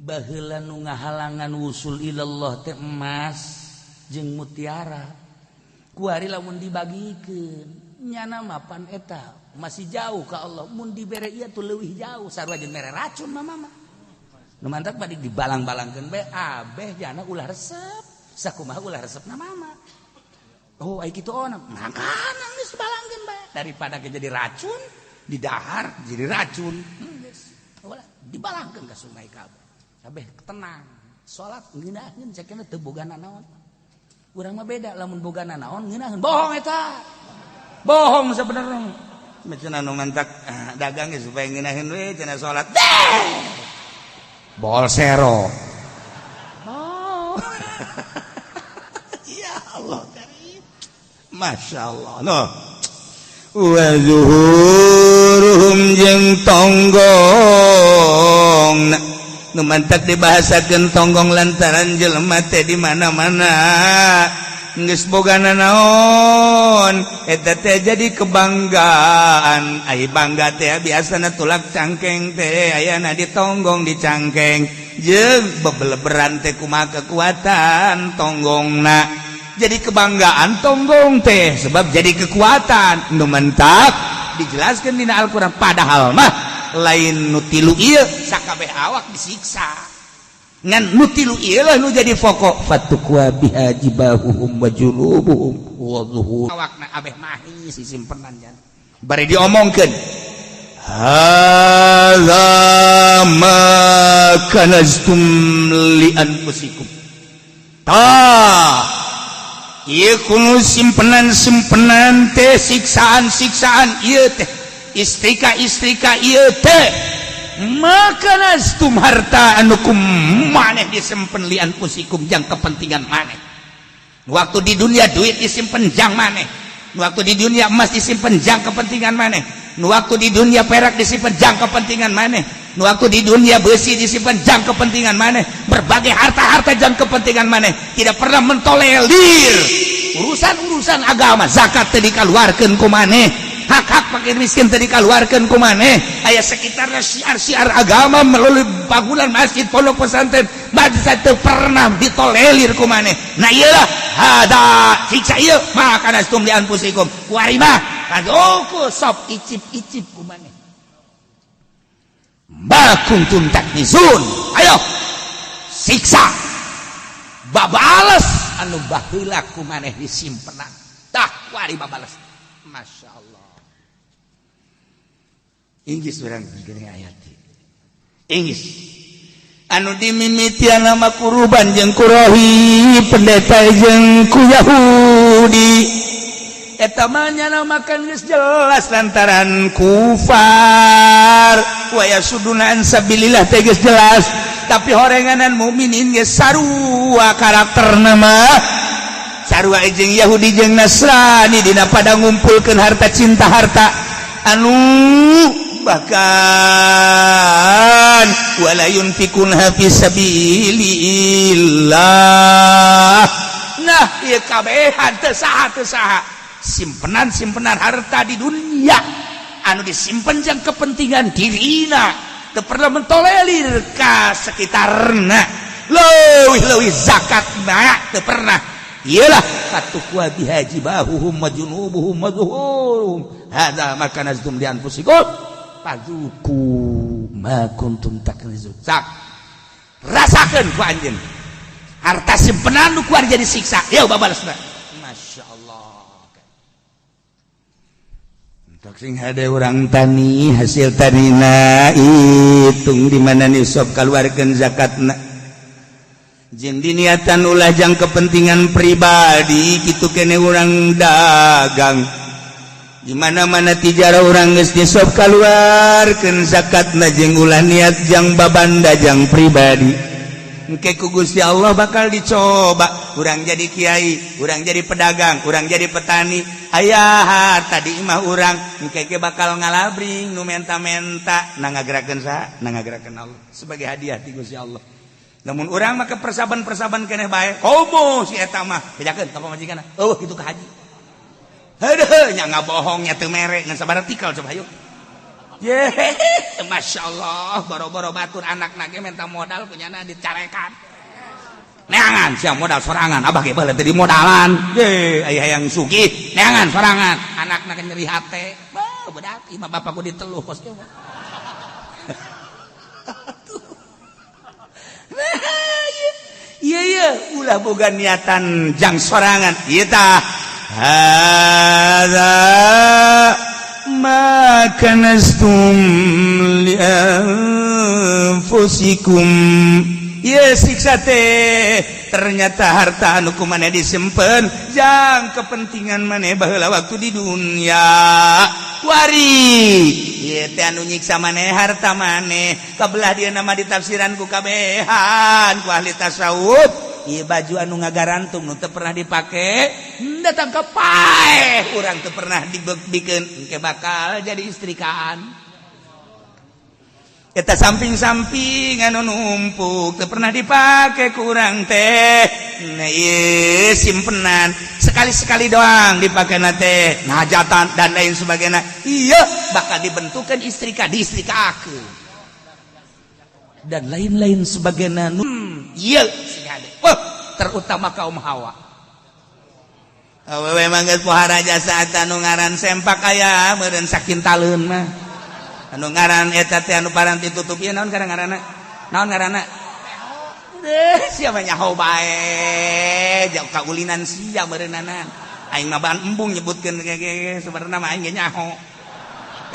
Baheula nu ngahalangan wusul ilallah teh emas jeung mutiara. Kuari lamun dibagikeun nyana mapan eta masih jauh ka Allah, mun dibere ieu tuh leuwih jauh sarua jeung mere racun mama mah. Nu mantak balik dibalang-balangkeun bae abeh jana ulah resep. Sakumaha ulah resepna mama. Oh, ai kitu ona. Makanan geus balangkeun bae daripada jadi racun didahar jadi racun. Geus. Ulah dibalangkeun ka sungai kabeh. Kabeh tenang. Salat ngeunaheun cekna teu boga nanaon. Urang mah beda, lamun boga nanaon ngeunaheun. Bohong eta. Bohong sebenarnya. Cenah nu mantak dagang supaya ngeunaheun we cenah salat. Bol sero. Oh. Ya Allah karim. Masya Allah. No. Wa zuhuruhum jeung tonggong. Nu mantak dibahasakeun tonggong lantaran jelema teh di mana-mana geus boga nanaon eta teh jadi kebanggaan. Ai bangga teh biasana tulak cangkeng teh ayana di tonggong, di cangkeng jeung bebeleberan teh kumaha kekuatan tonggongna. Jadi kebanggaan tonggong teh sebab jadi kekuatan. Nu mentak dijelaskan dina Al-Qur'an, padahal mah lain nu tilu ieu sakabeh awak disiksa, ngan nu tilu ieu lah nu jadi pokok. Fatukwa biha jibahuhum wa junubuhum wa zuhur. Awakna abeh mahi si simpenan jan. Bari diomongkeun, hadza ma kanaztum li anfusikum. Tah, ieu kunu simpenan-simpenan teh, siksaan-siksaan ieu teh, istrika-istrika ieu teh, makanaztum harta anu ku maneh disimpen, li anfusikum jang kepentingan maneh. Waktu di dunia duit disimpen jang maneh, waktu di dunia emas disimpen jang kepentingan maneh, waktu di dunia perak disimpen jang kepentingan maneh, waktu di dunia besi disimpan jang kepentingan maneh, berbagai harta-harta jang kepentingan maneh, tidak pernah mentolerir urusan-urusan agama. Zakat teh dikeluarkan ku maneh, hak-hak fakir miskin teh dikeluarkan ku maneh, aya sekitarnya syiar-syiar agama melalui bangunan masjid, pondok pesantren, madrasah teu pernah ditolerir ku maneh. Nah, iyalah hada siksa ieu ma kanaztum li anfusikum. Kuari mah kadoku sop icip-icip ku maneh ma kuntum taknizun. Ayo siksa babales anu baheula ku maneh disimpenan. Tah, kuari babales. Masya Allah. Inggris urang gini ayat Inggris anu dimimitian nama kuruban jeung kurohi, pendeta jeung ku Yahudi. Eta mah nyana makan geus jelas lantaran kufar wa yasuduna an sabilillah teh geus jelas, tapi horenganan mukminin geus sarua karakterna mah, sarua jeung Yahudi jeung Nasrani dina pada ngumpulkeun harta, cinta harta, anu bahkan wala yunfiqunha fi sabilillah. Nah, ieu kabehan teu saha teu saha simpenan-simpenan harta di dunia anu disimpen jang kepentingan dirina, teu pernah mentolerir ka sekitarna, leuwih-leuwih zakatna teu pernah. Iyalah fatukwa biha jibahuhum wa junubuhum wa zuhuruhum hadza ma kanaztum li anfusikum fadzuqu ma kuntum taknizun. Sak rasakeun ku anjeun harta simpenan nu kuari jadi siksa. Yeuh babalesna. Masya Allah. Untuk sing hade urang tani, hasil tanina hitung di mana nisab, keluarkan zakatna jeung diniatan ulah jang kepentingan pribadi. Kitu kene urang dagang, di mana-mana tijarah urang geus nisab, keluarkeun zakatna jeung ulah niat jang babanda, jang pribadi. Engke ku Gusti Allah bakal dicoba. Urang jadi kiai, urang jadi pedagang, urang jadi petani, aya harta di imah urang, engke ge bakal ngalabring nu menta-menta. Na ngagerakeun saha? Na ngagerakeun Allah sebagai hadiah ti Gusti Allah. Namun urang mah ke persaban-persaban keneh bae, komo si eta mah bejakeun ka pamajikanna, eueuh kitu ka haji. Heuh, nya ngabohong nya teu mere ngan sabar tikal coba hayu. Ye, Masya Allah, boro-boro batur, anak ge minta modal punyana dicarekan. Neangan sia modal sorangan, abah ge baheula teh di modalan. Ye, aya hayang sugih, neangan sorangan. Anakna ge nyeri hate. Bah, bedak imah bapakku diteluh kos kieu mah. Nah, iya iya ulah boga niatan jang sorangan. Ieu tah hadza ma kanaztum li anfusikum. Ieu siksa teh ternyata harta anu ku maneh disimpen jang kepentingan maneh baheula waktu di dunia. Kuari ieu teh anu nyiksa maneh harta maneh kabelah dia nama ditafsiran ku kabehan ku ahli tasawuf. Ieu baju anu ngagarantung nu teu pernah dipake datang ke paeh urang teu pernah dibikeun engke bakal jadi istrikaan. Eta samping-samping anu numpuk teu pernah dipake ku urang teh. Nah, ieu simpenan sekali-sekali doang dipakena teh ngajatan dan lain sebagainya. Iya bakal dibentukan istrika diistrikakeun dan lain-lain sebagainya. Iya wah terutama kaum hawa. Awewe mah geus pohara jasa anu ngaran sempak aya meureun sakintaleun mah. Anu ngaran eta teh anu paranti tutup ieu naon ngaranna? Naon ngaranna? Siapa nyaho bae jauh kaulinan sia meureunana. Aing mah ban embung nyebutkeun ge sebenarna mah aing ge nyaho.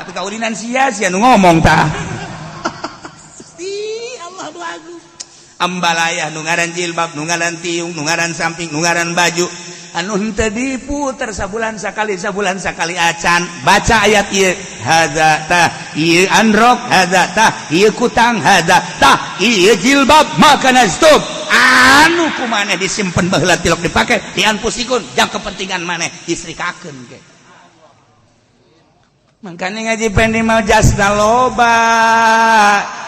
Tapi kaulinan sia sia nu ngomong tah. Gusti Allah nu agung. Ambalaya nu ngaran jilbab, nu ngaran tiung, nu ngaran samping, nu ngaran baju anu henteu diputer sabulan sakali, sabulan sakali acan baca ayat ieu hadza tah ieu androk hadza tah ieu kutang hadza tah ieu jilbab maka nastub anu ku maneh disimpen baheula tilok dipake dianpusikun jang kepentingan maneh diserikakeun ge. Makanya ngaji pendi mau jasna loba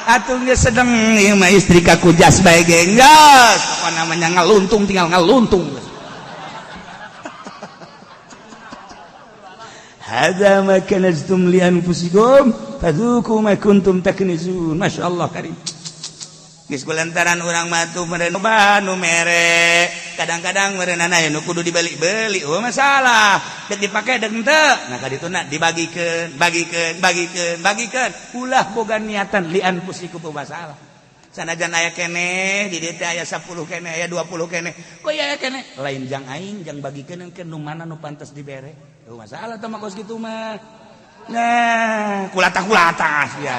atuh geus sedeng ieu mah istri kaku jas bae ge geus apa namanya ngaluntung tinggal ngaluntung. Hadza ma kanaztum li anfusikum fadzuqu ma kuntum taknizun. Masyaallah karim. Geus kulantaran urang mah tuh meureun nu mere kadang-kadang meureunana aya nu kudu dibeli-beli oh masalah dek dipake dek henteu nah ka dituna dibagikeun bagikeun bagikeun bagikeun ulah boga niatan li anfusikum masalah sanajan aya keneh di dieu teh aya 10 keneh aya 20 keneh kok aya keneh lain jang aing jang bagikeun ke nu mana nu pantes dibere oh masalah teh mah kos kitu mah. Nah kulata-kulata sia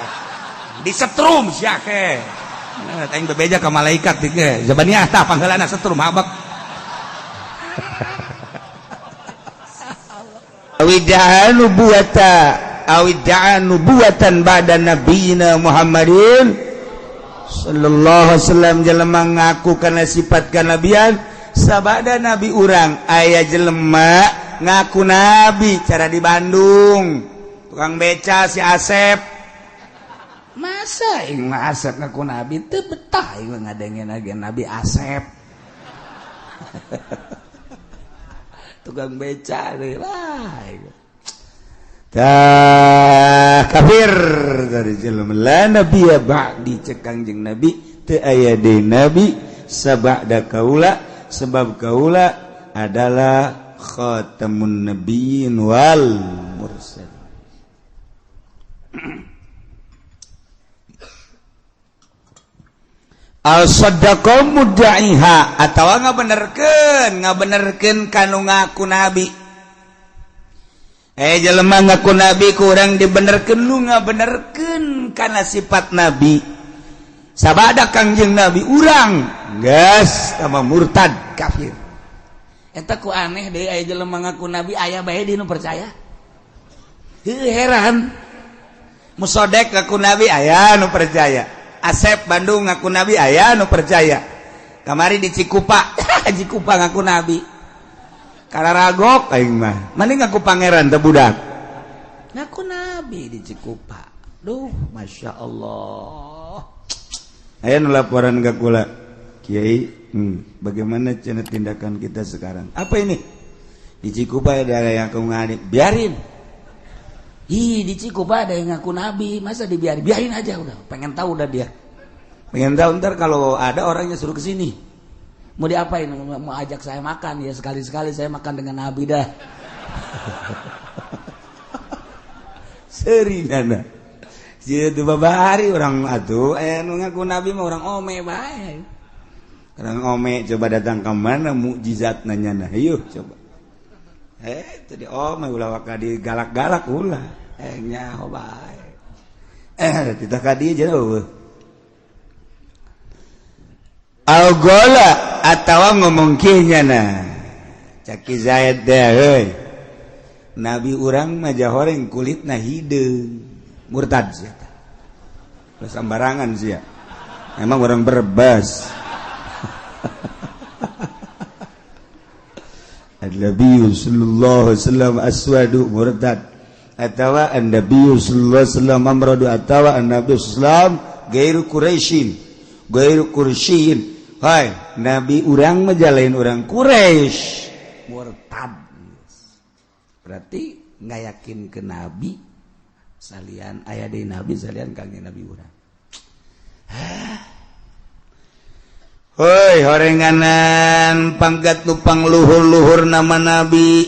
disetrum sia ke. Nah, aing bebeja ka malaikat ge zabaniah tah pangheulana setrum habak. Awidda'a nubuwata awidda'a nubuwatan ba'da nabiyina Muhammadin sallallahu alaihi wasallam jelema ngaku kana sifat kanabian sabada nabi urang aya jelema ngaku nabi cara di Bandung tukang beca si Asep masa aing mah Asep ngaku nabi teu betah aing ngadengeun age Nabi Asep. Tukang beca deui lah. Tah kafir dari jelema la nabiyya ba'di cek Kangjeng Nabi teu aya deui nabi sabada kaula sebab kaula adalah khatamun nabiyyin wal mursalin. Al-sadaqah mudda'iha atawa ngabenerkeun kanu ngaku nabi. Jelema ngaku nabi kurang dibenerkeun nu ngabenerkeun kana sifat nabi. Sabada Kangjeng Nabi urang geus sama murtad kafir. Eta ku aneh deui aya jelema ngaku nabi aya bae di nu percaya. Heuh heran. Musodek ngaku nabi aya nu percaya. Asep Bandung ngaku nabi aya nu percaya. Kamari di Cikupa, Cikupa ngaku nabi. Kararagok aing mah. Mending ngaku pangeran teh budak. Ngaku nabi di Cikupa. Duh, Masya Allah. Aya nu laporan ka kula. Kiai, bagaimana cenah tindakan kita sekarang? Apa ini? Di Cikupa ada yang ngaku nabi, biarin. Ih, di Cikupa ada yang ngaku nabi, masa dibiarin? Biarin aja udah. Pengen tahu udah dia. Pengen tahu ntar kalau ada orangnya suruh ke sini. Mau diapain? Mau ajak saya makan ya, sekali-sekali saya makan dengan nabi dah. Seri nana. Sia teu babari orang atuh aya nu ngaku nabi mah orang ome bae. Orang ome coba datang ke mana mukjizatna nyana. Hayuh coba. Tadi ome ulah waka digalak-galak ulah. Nyaho bae. Titah ka dieu jauh. Algola atawa ngomong kieu na caki Zaid deh, heuy, nabi urang mah jahoreng kulitna hideung. Murtad sia tah. Sembarangan sia, emang orang Berbas. Nabi sallallahu alaihi wasallam aswadu, murtad. Atawa an-nabi sallallahu alaihi wasallam amradu, atawa an-nabi sallallahu gairu Quraisyin, gairu Quraisyin. Hai, nabi urang mah lain urang Quraisy, murtad. Berarti nggak yakin ke nabi salian, aya di nabi salian kang nabi urang. Hoi, horenganan pangkat nupang luhur-luhur nama nabi.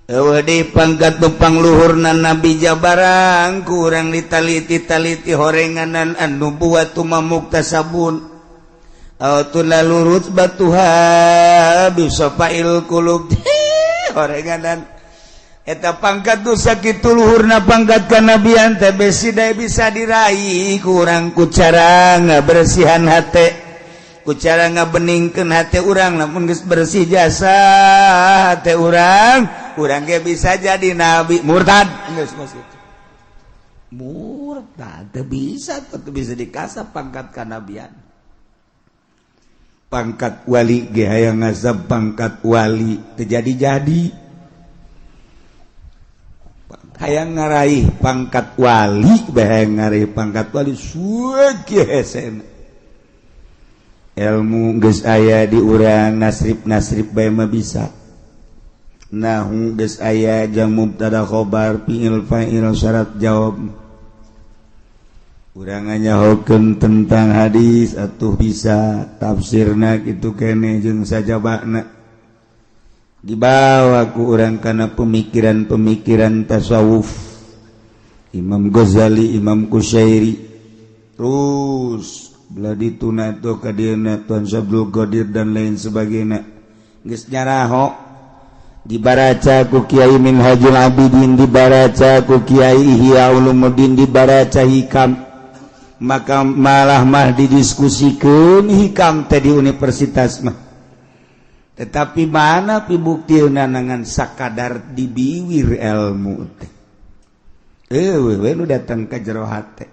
Eueuh deui pangkat nupang luhurna nabi jabarang kurang ditaliti-taliti horenganan anu buat muktasabun aw lalu rutbatuha bisafail qulub. Horenganan eta pangkat nu sakitu luhurna pangkat kanabian teh besi bisa diraih kurang ku cara ngabersihan hate, ku cara ngabeningkeun hate urang. Lamun geus bersih jasa hate urang, urang ge bisa jadi nabi. Murtad geus, geus kitu murtad. Teu bisa, teu bisa dikasap pangkat kanabian. Pangkat wali ge hayang ngasap pangkat wali teu jadi-jadi. Hayang ngaraih pangkat wali bae, hayang ngaraih pangkat wali suwe hesena. Ilmu geus aya di urang, nasrib-nasrib bae mah bisa, nahu geus aya jang mubtada khobar, fi'il fa'il, syarat jawab. Urang nyahokeun tentang hadis atuh bisa tafsirna kitu kene jeung sajabana. Dibawa ku urang kana pemikiran-pemikiran tasawuf Imam Ghazali, Imam Kusyairi, terus belah dituna tuh ka dieuna Tuan Abdul Qadir dan lain sebagainya. Geus nyaraho, dibaraca ku Kiai Minhajul Abidin, dibaraca ku Kiai Ihya Ulumuddin, dibaraca Hikam. Maka malah mah didiskusikeun Hikam teh di universitas mah. Tetapi mana pibuktina ngan sakadar dibiwir ilmu teh, eueuh nu datang ka jero hate.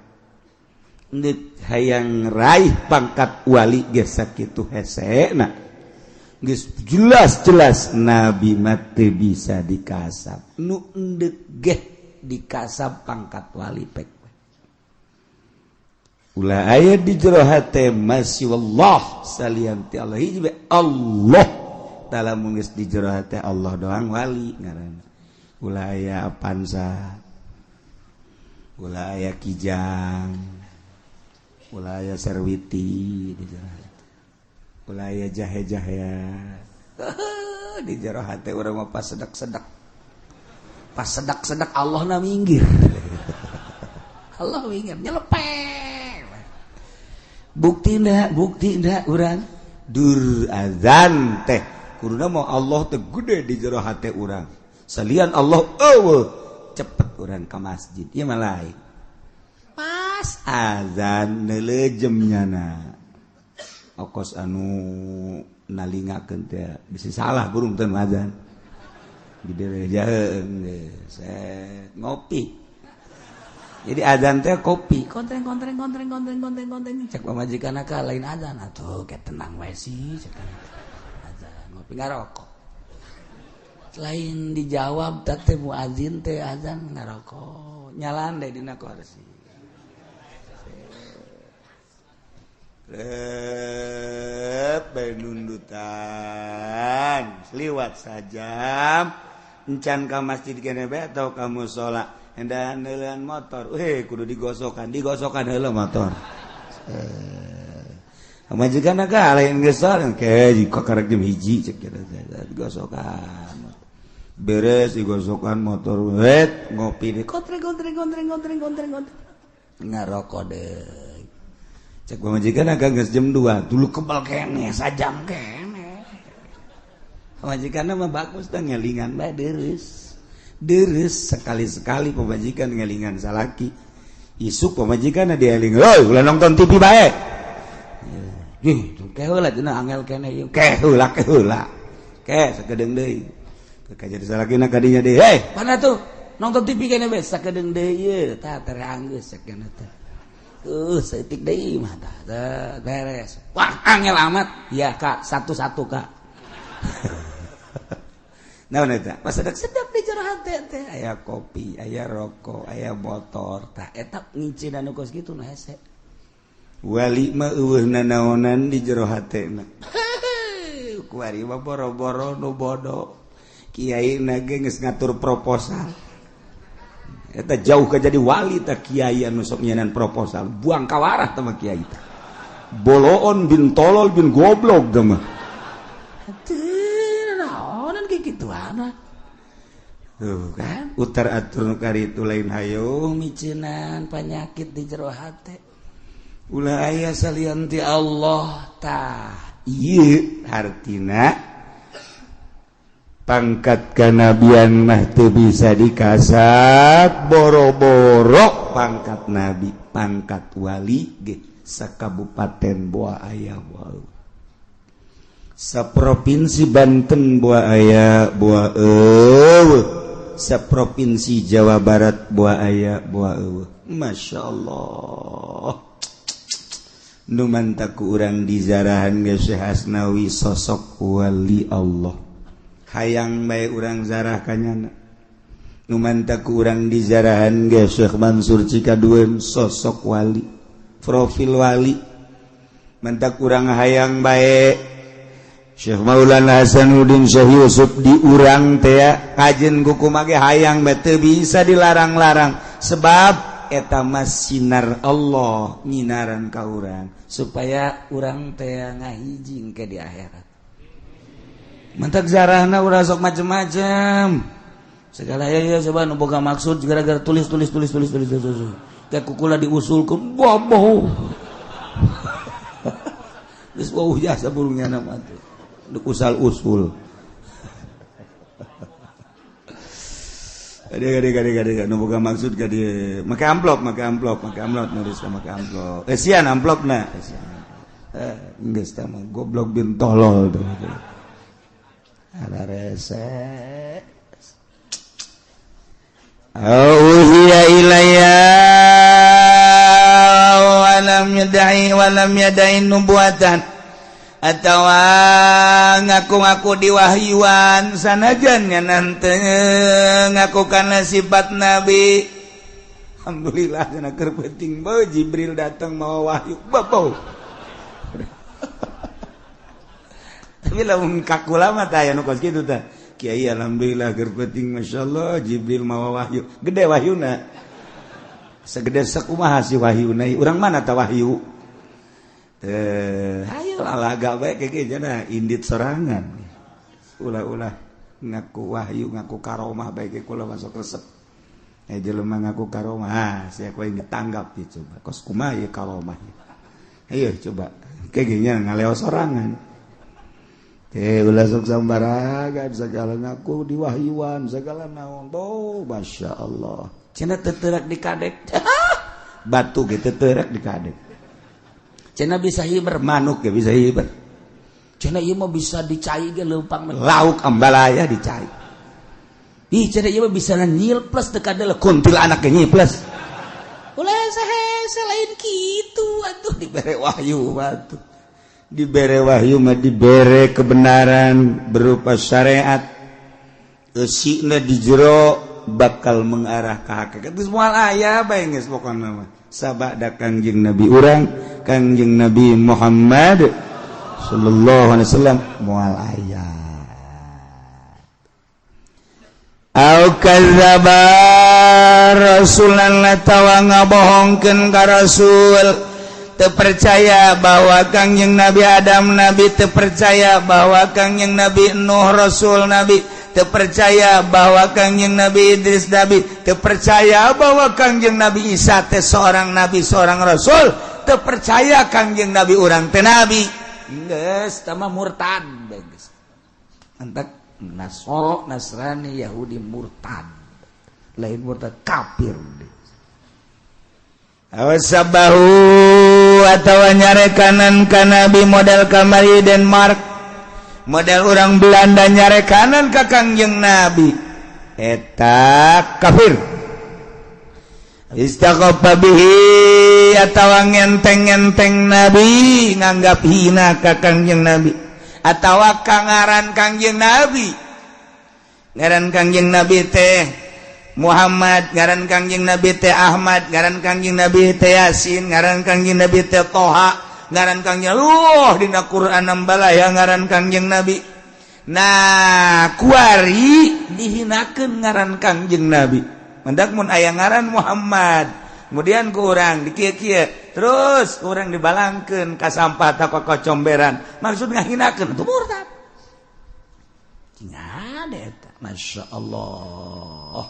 Ndek hayang raih pangkat wali ge sakitu hesena. Geus jelas-jelas nabi mah teu bisa dikasap, nu endek ge dikasap pangkat wali pek. Ulah aya di jero hate masih wallah salian ti Allah. Hiji bae Allah dalam geus di jero hate Allah doang, wali ngaranna. Ulah aya Avanza, ulah aya Kijang, ulah aya Serwiti di jero hate, ulah aya jahe-jahea di jero hate urang mah. Pas sedak-sedak, pas sedak-sedak, Allah na minggir, Allah minggir nyelepeng. Bukti ndak, bukti ndak urang dur azan teh kuduna mau Allah teh gede di jero hate urang, salian Allah eueuh. Cepet urang ke masjid ieu mah lain. Pas azan neulejem nyana okos anu nalingakeun teh bisa salah burung teh azan di jaheung ngopi. Jadi azan teh kopi kontreng kontreng kontreng kontreng kontreng kontreng. Cek pamajikan ka lain azan atuh, kayak tenang wae sih. Cek azan ngopi ngarokok, lain dijawab teh muazin teh azan ngarokok nyalan deh dina kursi. Rep bae nundutan liwat sajam encan ka masjid kene bae atau ka musala hendak neuleun motor. Weh, kudu digosokan, digosokan heula motor. Majikan ka lain geus ke jika karek jam 1 cek digosokan, beres digosokan motor, wet ngopi deh, kontreng kontreng kontreng kontreng kontreng kontreng, ngarokok deh. Cek pamajikan agak geus jam 2 dulu kebal kene sajam kene. Pamajikan mah bagus dah, ngelingan bae deres deres. Sekali-sekali pamajikan ngelingan salaki, isuk pamajikan dieling, "Hoi, ulah nonton TV bae." Ih, ke heula cenah angel keneh ieu. Ke heula ke heula. Ke sakedeung deui. Ke jadi salakina ka dinya deui. Hei, mana tuh? Nonton TV keneh bae sakedeung deui ieu. Tah terang geus sakeuna teh. Saeutik deui mah tah beres. Wah, angel amat. Ya, Kak, satu-satu, Kak. Naon eta? Pas sedap-sedap di jero hate teh aya kopi, aya rokok, aya motor. Tah eta ngincinan nu kos kitu nu hese. Wali mah eueuh nanaonan di jero hatena. Kuari mah boro-boro nu bodoh. Kiai na ge geus ngatur proposal. Eta jauh ke jadi wali tah kiai anu sok nyenan proposal. Buang kawarah tah mah kiai tah. Boloon bin tolol bin goblok tah mah. Tuh kan utar atur nu karitu lain hayo miceunan panyakit di jero hate ulah aya salian ti Allah tah ieu hartina pangkat kanabian mah teu bisa dikasat boro-boro pangkat nabi pangkat wali ge sakabupaten boa aya boa saprovinsi Banten boa aya boa eueuh saprovinsi Jawa Barat boa aya boa eueuh. Masya Allah nu mantak ku urang dizarahan ge Syekh Asnawi sosok wali Allah hayang bae urang zarah kanyana nu mantak ku urang dizarahan ge Syekh Mansur Cikaduen sosok wali profil wali mantak urang hayang bae Syekh Maulana Hasanuddin Syekh Yusuf diurang teh kajen kuku mage hayang bae teu bisa dilarang-larang sebab eta mah sinar Allah nyinaran ka urang supaya urang teh ngahijing ke di akhirat. Mantak zarahna urang sok macem-macem segala ya ya coba nu boga maksud gara-gara tulis tulis tulis tulis tulis tulis teh kukula diusulkeun boboh geus wauh jasa burungnya nama teh usal usul. Gade gade gade gade nu boga maksud gade make amplop make amplop make amplop nulis make amplop. Esian amplopna. Esian. Geus tah mah goblok bin tolol tuh. Ada rese. Auhiya ilayya wa lam yad'i wa lam yad'i nubuwatan atawa ngaku-ngaku diwahyuan sanajan nanti ngaku karena sifat nabi. Alhamdulillah cenah keur penting bae Jibril datang mau wahyu babo. Tapi lamun kakula mah tah aya nu kos kitu tah. Kiai alhamdulillah keur penting masyaallah Jibril mau wahyu. Gede wahyuna. Segede sakumaha si wahyuna? Urang mana tah wahyu? Ayo alaga bae kayak jana indit sorangan ulah-ulah ngaku wahyu ngaku karomah bae ke kula masuk resep jelema ngaku karomah ah sia kowe ditanggap ya coba kos kumaha ieu karomah ayo coba kayak gini ngaleo sorangan ulah sok sambaragan segala ngaku diwahyuan segala naon oh Masya Allah cenah teu di kadek batu ge teu teurak di kadek cenah bisa hiber manuk ge bisa hiber cenah ieu mah bisa dicai ge leumpang lauk ambalaya dicai ih cenah ieu mah bisa nyilples teu kadeuleuk kuntilanak ge nyilples ulah saha lain kitu atuh dibere wahyu atuh dibere wahyu mah dibere kebenaran berupa syariat eusina di jero bakal mengarah ka hakikat geus moal aya bae geus pokona mah sabada Kangjeng Nabi urang Kangjeng Nabi Muhammad sallallahu alaihi wasallam moal aya au kadzdzaba rasulan atawa ngabohongkeun ka rasul teu percaya bahwa Kangjeng Nabi Adam nabi teu percaya bahwa Kangjeng Nabi Nuh rasul nabi teu percaya bahwa Kangjeng Nabi Idris nabi teu percaya bahwa Kangjeng Nabi Isa teh seorang nabi seorang rasul teu percaya Kangjeng Nabi urang teh nabi geus tah mah murtad geus antak Nasoro Nasrani Yahudi murtad lain murtad kafir. Awasabahu atawa nyarekanan ka Nabi, model kamari Denmark, model orang Belanda nyarekanan ka Kangjeng Nabi, eta kafir. Istakhaffa bihi atawa ngenteng-ngenteng Nabi, nganggap hina ka Kangjeng Nabi atawa kangaran Kangjeng Nabi. Ngaran Kangjeng Nabi teh Muhammad, ngaran Kangjeng Nabi teh Ahmad, ngaran Kangjeng Nabi teh Yasin, ngaran Kangjeng Nabi teh Toha, ngaran Kangjeng Luh dina Quran ya ngaran Kangjeng Nabi. Nah, kuari dihinakeun ngaran Kangjeng Nabi. Mendak mun aya ngaran Muhammad, kemudian ku urang dikieu-kieu, terus ku urang dibalangkeun ka sampah ta ka comberan, maksud ngahinakeun, itu murtad. Cing ada eta, Masya Allah.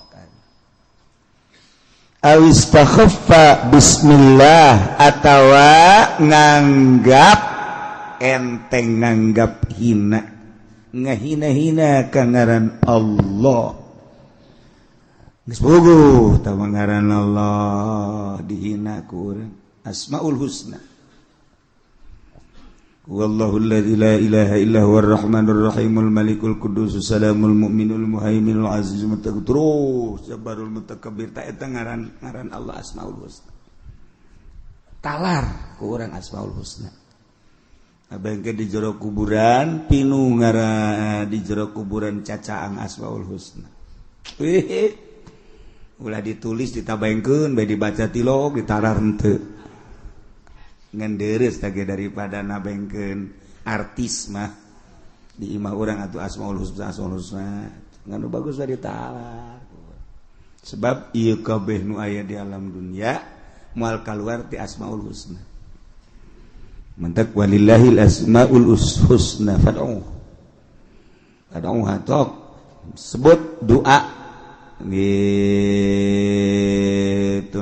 Awistakhaffa bismillah atawa nganggap enteng, nganggap hina, ngahina-hina ka ngaran Allah. Geus puguh tah ngaran Allah dihina ku urang. Asmaul Husna. Wallahu alladzi la ilaha illa huwar rahmanur rahimul malikul quddus salamul mu'minul muhaiminul azizul mutakabbir, terus jabbarul mutakabbir. Ta eta ngaran ngaran Allah Asmaul Husna. Talar ku urang Asmaul Husna. Abang di jero kuburan pinu ngaran, di jero kuburan cacaang Asmaul Husna. Wih, ulah ditulis, ditabaengkeun bae, dibaca tilok, ditalar henteu. Ngan deres tage daripada nabengkeun artis mah di imah urang atuh Asmaul Husna. Asmaul Husna ngan bagus bae ditalar, sebab ieu kabeh nu aya di alam dunia moal kaluar ti Asmaul Husna. Mentak walillahil asmaul husna fad'u fad'uha, tok sebut doa gitu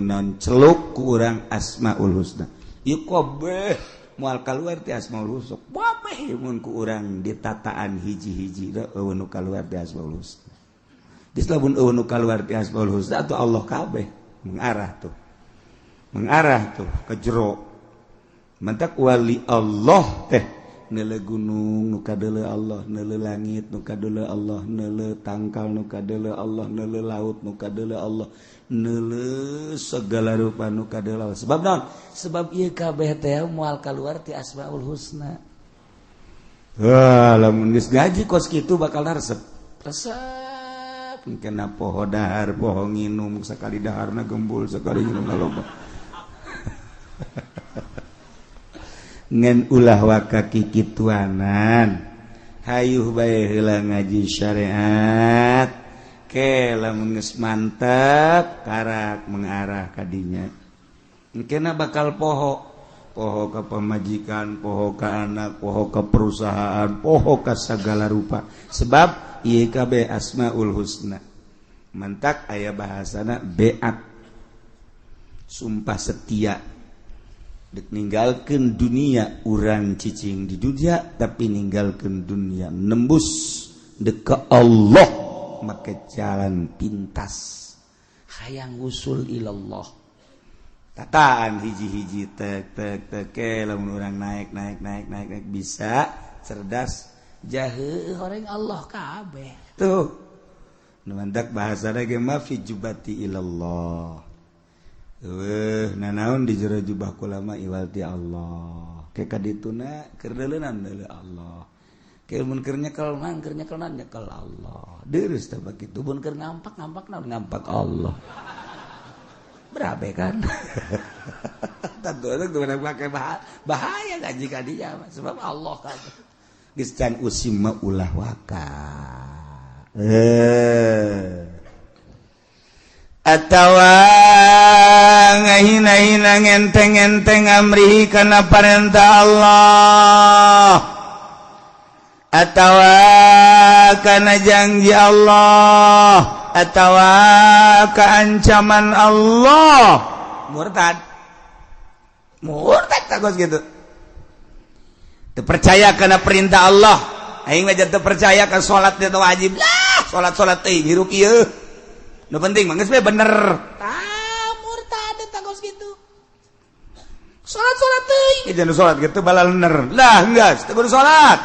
non celuk ku urang Asmaul Husna. Ieu kabeh moal kaluar ti Asmaul Husna kabeh. Mun ku urang ditataan hiji-hiji, euweuh nu kaluar ti Asmaul Husna. Geus lamun euweuh nu kaluar ti Asmaul Husna atuh Allah kabeh mengarah tuh, mengarah tuh ke jero. Mentak wali Allah teh neuleu gunung nu kadeuleu Allah, neuleu langit nu kadeuleu Allah, neuleu tangkal nu kadeuleu Allah, neuleu laut nu kadeuleu Allah, neuleu segala rupa nu kadeuleu Allah. Sebab naon? Sebab ieu kabeh teh moal kaluar ti Asmaul Husna. Wah, lamun geus ngaji kos kitu bakal resep resep. Kena poho dahar, poho nginum. Sekali daharna gembul, sekali nginum loba. Ngan ulah waka kikituanan, hayuh bae heula ngaji syariat ke. Lamun geus mantep karak mengarah kadinya, engkena bakal poho, poho ka pamajikan, poho ka anak, poho ka perusahaan, poho ka segala rupa, sebab ieu kabeh Asmaul Husna. Mentak aya bahasana beat, sumpah setia. Dek ninggalkeun dunia, urang cicing di dunia tapi ninggalkeun dunia nembus dek ke Allah, make jalan pintas hayang usul ilallah. Tataan hiji-hiji, tek tek tek ke. Lamun urang naik naik naik naik naik, bisa cerdas jahe orang Allah kabeh tuh. Nu mantak bahasana ge ma fi jubati ilallah. Eueuh nanaon di jero jubah kula mah iwal ti Allah. Ke kadituna keur deuleunan deuleu Allah. Ke mun keur nyekel mah keur nyekel nyekel Allah. Deurus teh bakitu. Mun keur ngampak ngampak naon, ngampak Allah. Berabe kan? Tentu itu pakai bahaya ngaji kadinya sebab Allah kan. Geus can usim mah ulah waka. Atawa ngahina-hina, ngenteng-ngenteng amrihi kana parentah Allah atawa kana janji Allah atawa keancaman Allah, murtad, murtad. Takut gitu, percaya karena perintah Allah. Aing mah teu percaya kan salat itu wajib lah, salat-salat teh hirup ieu nu penting mah geus bener. Tah, murtad eta kos kitu. Salat salat teuing. Jangan salat gitu balalener. Lah geus, teu kudu salat.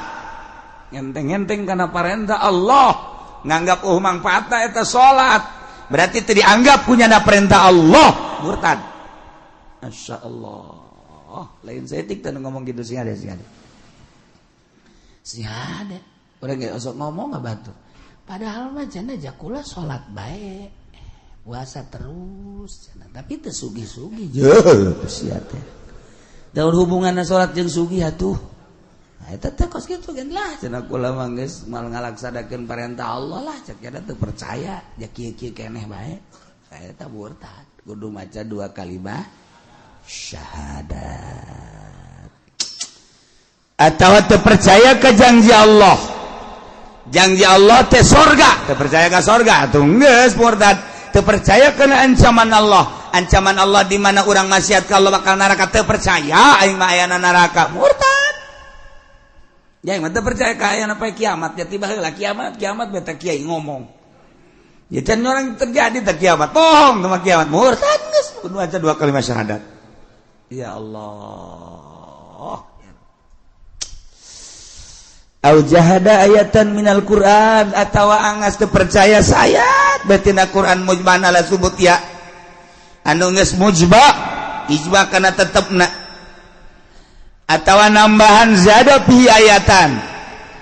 Ngenteng-ngenteng kana parentah Allah, nganggap oh mangfaatna eta salat. Berarti teu dianggap punya perintah Allah, murtad. Masya Allah. Lain saeutik teh ngomong gitu sih ada sih ada. Sih ada. Urang ge osok ngomong nggak batur. Padahal mah cenah jakula salat bae. Puasa terus cenah, tapi teu sugih-sugih. Jeuh, sia teh. Daun hubunganna salat jeung sugih atuh. Nah, eta teh kos kitu gen lah cenah kula mah geus mal ngalaksanakeun perintah Allah lah cek nya teu percaya ja kieu-kieu keneh bae. Saya teh murtad. Kudu maca dua kalimat syahadat. Atau teu percaya ke janji Allah. Janji Allah teh sorga, teu percaya ke sorga atuh geus murtad. Teu percaya kana ancaman Allah. Ancaman Allah di mana urang maksiat ka Allah bakal neraka, teu percaya aing mah ayana neraka, murtad. Ya aing mah teu percaya ka ayana poe kiamat, ya tiba heula kiamat, kiamat beta kiai ngomong. Ya can orang terjadi teh kiamat, bohong sama kiamat, murtad geus kudu maca dua kalimat syahadat. Ya Allah. Au jahada ayatan minal Quran atawa angas teu percaya sayat batina Quran mujman ala subut ya anu geus mujba ijma kana tetepna atawa nambahan zada fi ayatan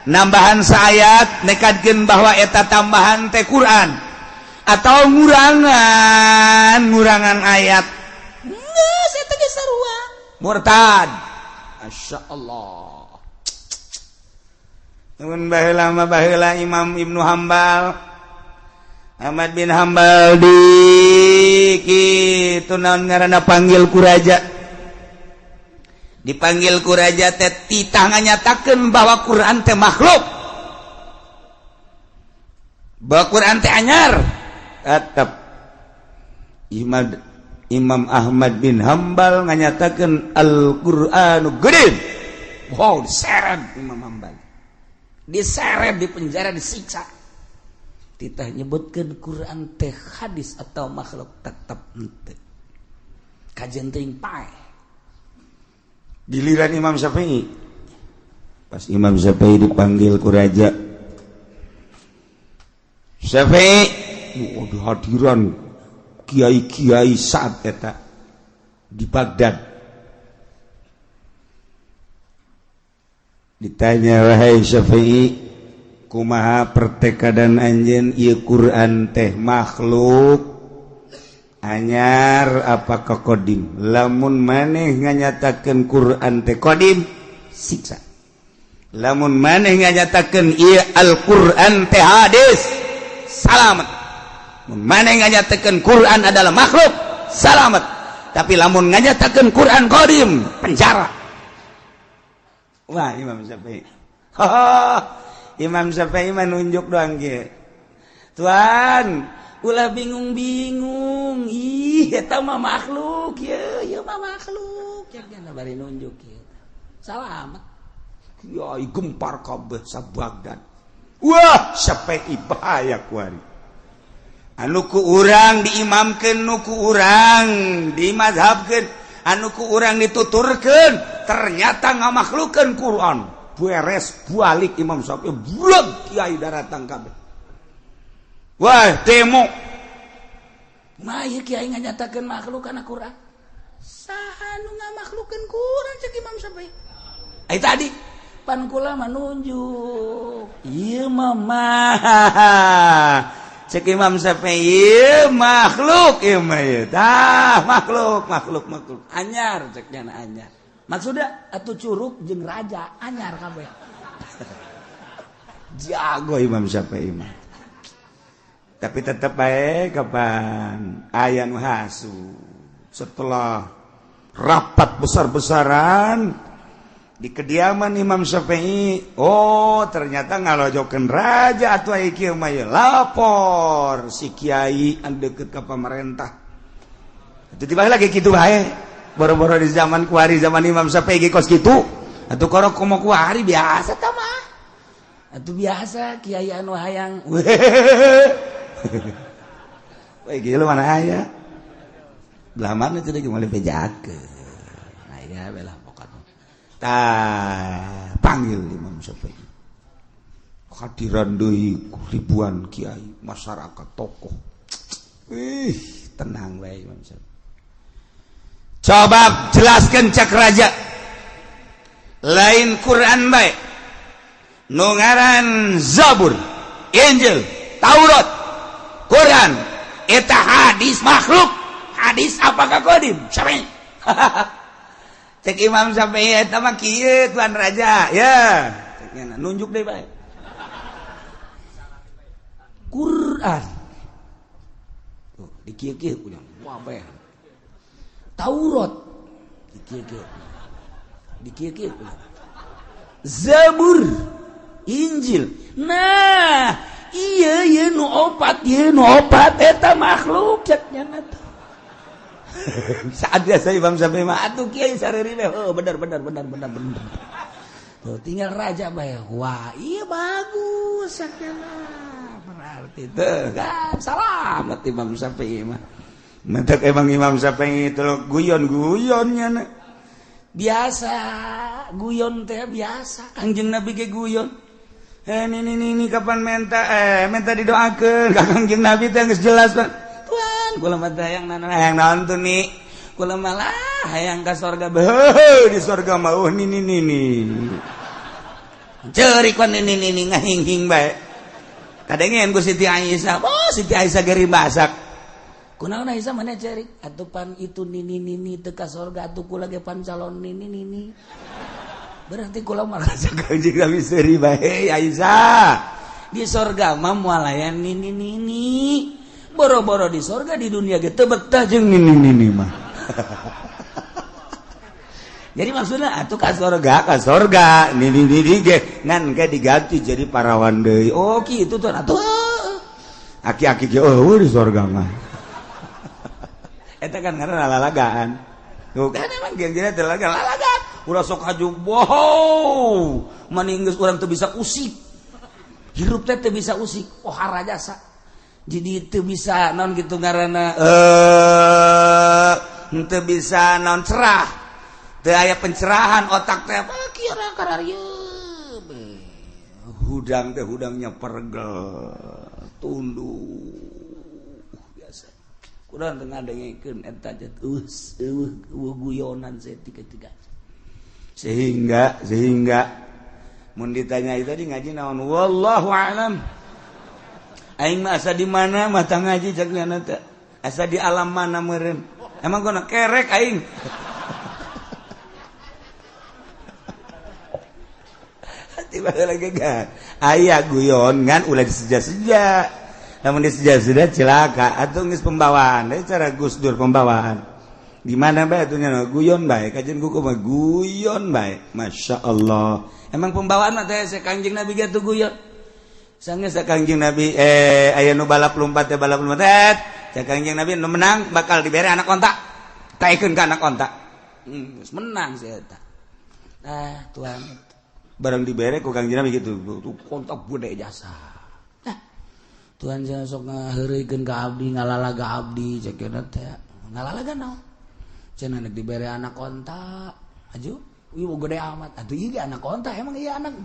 nambahan saayat nekadkeun bahwa eta tambahan teh Quran atau ngurangan ngurangan ayat geus eta ge sarua murtad. Masya Allah. Nuhun baheula mah baheula Imam Ibnu Hambal, Ahmad bin Hambal di kitu naon ngaranna panggil ku raja, dipanggil ku raja teh titah nganyatakeun bahwa Quran teh makhluk, bahwa Quran teh anyar. Tetep Imam Ahmad bin Hambal nganyatakeun Al-Qur'anu qadim. Wow, diseret Imam Hambal, diseret di penjara, disiksa. Titah nyebutkeun Quran teh hadis atau makhluk tetep henteu kajen teuing paeh. Giliran Imam Syafi'i, pas Imam Syafi'i dipanggil ku raja, Syafi'i, oh, di hadiran kiai-kiai saat eta di Baghdad, ditanya, wahai Syafi'i, kumaha pertekadan anjeun, ieu Quran teh makhluk anyar apa qadim? Lamun maneh nganyatakeun Quran teh qadim, siksa. Lamun maneh nganyatakeun ieu Al-Quran teh hadis, salamet. Mun maneh nganyatakeun Quran adalah makhluk, salamet. Tapi lamun nganyatakeun Quran qadim, penjara. Wah, Imam Syafi'i, Imam Syafi'i mah nunjuk doang ge, tuan ulah bingung-bingung, ih eta mah makhluk ye, ieu mah makhluk ya kana bari nunjuk kieu salamet. Kiai gempar kabeh sa Baghdad. Wah, Syafi'i bahaya kuari, anu ku urang diimamkeun, nu ku urang dimazhabkeun, anu ku urang dituturkeun, ternyata ngamakhlukeun Quran. Beres balik Imam Syafi'i, buleg kiai daratang kabeh. Wah, demo. Mah ieu kiai nganyatakeun makhluk kana Quran. Saha nu ngamakhlukeun Quran, cek Imam Syafi'i. Ai tadi pan kula mah nunjuk. Ieu mah cek Imam Syafi'i ieu makhluk ieu mah ieu. Tah makhluk makhluk makhluk. Anyar cek nya anyar. Maksudnya atuh curug jeung raja anyar kabeh. Jago Imam Syafi'i mah. Tapi tetep bae kapan aya nu hasu. Setelah rapat besar-besaran di kediaman Imam Syafi'i, oh ternyata ngalojokeun raja atuh aya kieu mah ieu. Lapor si kiai anu deukeut ka pemerintah. Tiba lagi kitu bae. Boro-boro di zaman kuari, zaman Imam Syafi'i ge kos kitu. Atuh korok komo kuari biasa tah mah. Atuh biasa kiai anu hayang. Wah, gila mana aya. Belah mana cenah geus meuli bejakeun. Aya. Aya we lah pokokna. Tah panggil Imam Syafi'i. Hadiran deui ribuan kiai, masyarakat, tokoh. Ih, tenang bae Imam Syafi'i. Coba jelaskan cak raja. Lain Quran bae. Nu ngaran Zabur, Injil, Taurat, Quran, eta hadis makhluk. Hadis apakah kodim? Syafi'i. Cek Imam Syafi'i eta mah kieu tuan raja, ya. Cek nunjuk deui bae. Quran. Tuh, dikieu-kieu kunyang. Wah bae. Taurat dikieu-kieu. Dikieu-kieu kunyang. Zabur, Injil. Nah, iya ieu nu opat, ieu nu opat eta makhluk cek nya teh. Saat biasa Imam Syafi'i mah atuh kiai sareri we. Oh, bener bener bener bener bener. Tuh tinggal raja bae. Wah, iya bagus sakjana. Berarti teh kan salamet Imam Syafi'i mah. Mentek emang Imam Syafi'i itu guyon-guyonnya. Biasa, guyon teh biasa. Kangjeng Nabi ge guyon. Ini kapan minta minta didoakeun ka Kangjeng Nabi teh geus jelas Pak. Tuan, kula mah teh hayang naon hayang naon tuh nih. Kula malah hayang ka sorga. Beuh, di sorga mah oh nini nini. Ceurik wan nini nini ngahing-hing bae. Kadengeun ku Siti Aisyah. Oh, Siti Aisyah geri masak. Kunaon Aisyah mana ceurik? Atuh pan itu nini nini teu ka sorga atuh kula ge pan calon nini nini. Berarti kula malah Kangjeng Nabi seuri bae Aisyah. Di sorga mah moal aya nini nini. Boro-boro di sorga di dunia ge teu betah jeung nini nini mah. Jadi maksudnya atuh ka sorga nini nini ge ngan ge diganti jadi parawan deui. Oh kitu tuh atuh. Aki-aki ge eueuh di sorga mah. Eta kan karena lalagaan. Tuh kan emang ge teh lalagaan. Ulah sok haju wow. Mani geus urang teu bisa usik. Hirup teh teu bisa usik. Oh harajasa. Jadi teu bisa naon gitu ngaranna teu bisa naon cerah. Teu aya pencerahan otak teh apa kieu kararieu. Hudang teh hudangnya pergel, tunduk biasa. Kurang teu ngadengekeun eta teh eueuh guyonan saeutik-tiga. Sehingga mun ditanya itu tadi ngaji naon wallahu alam. Aing mah asa di mana mah tah ngaji cek nyana teh. Asa di alam mana meureun. Emang kono kerek aing. Tiba lagi kan. Aya guyon ngan ulah diseja-seja. Lamun diseja-seja cilaka atuh geus pembawaan. Deui cara Gus Dur pembawaan. Di mana bae atuh nya guyon bae kajian kuku mah guyon bae. Masya Allah. Emang pembawaan mah teh Kangjeng Nabi ge atuh guyon. Sanggeus Kangjeng Nabi aya nu balap lompat teh balap lompat teh. Kangjeng Nabi nu menang bakal dibere anak onta. Taekeun ka anak onta. Geus menang si eta. Ah, tuan. Barang dibere ku Kangjeng Nabi gitu. Tuh kontak gede jasa. Nah, tuan jangan sok ngaheureuykeun ka abdi, ngalalaga abdi cek teh. Ngalalaga naon? Cenah nek dibere anak onta. Aju, ieu gede amat. Atuh ieu ge anak onta, emang iya anak.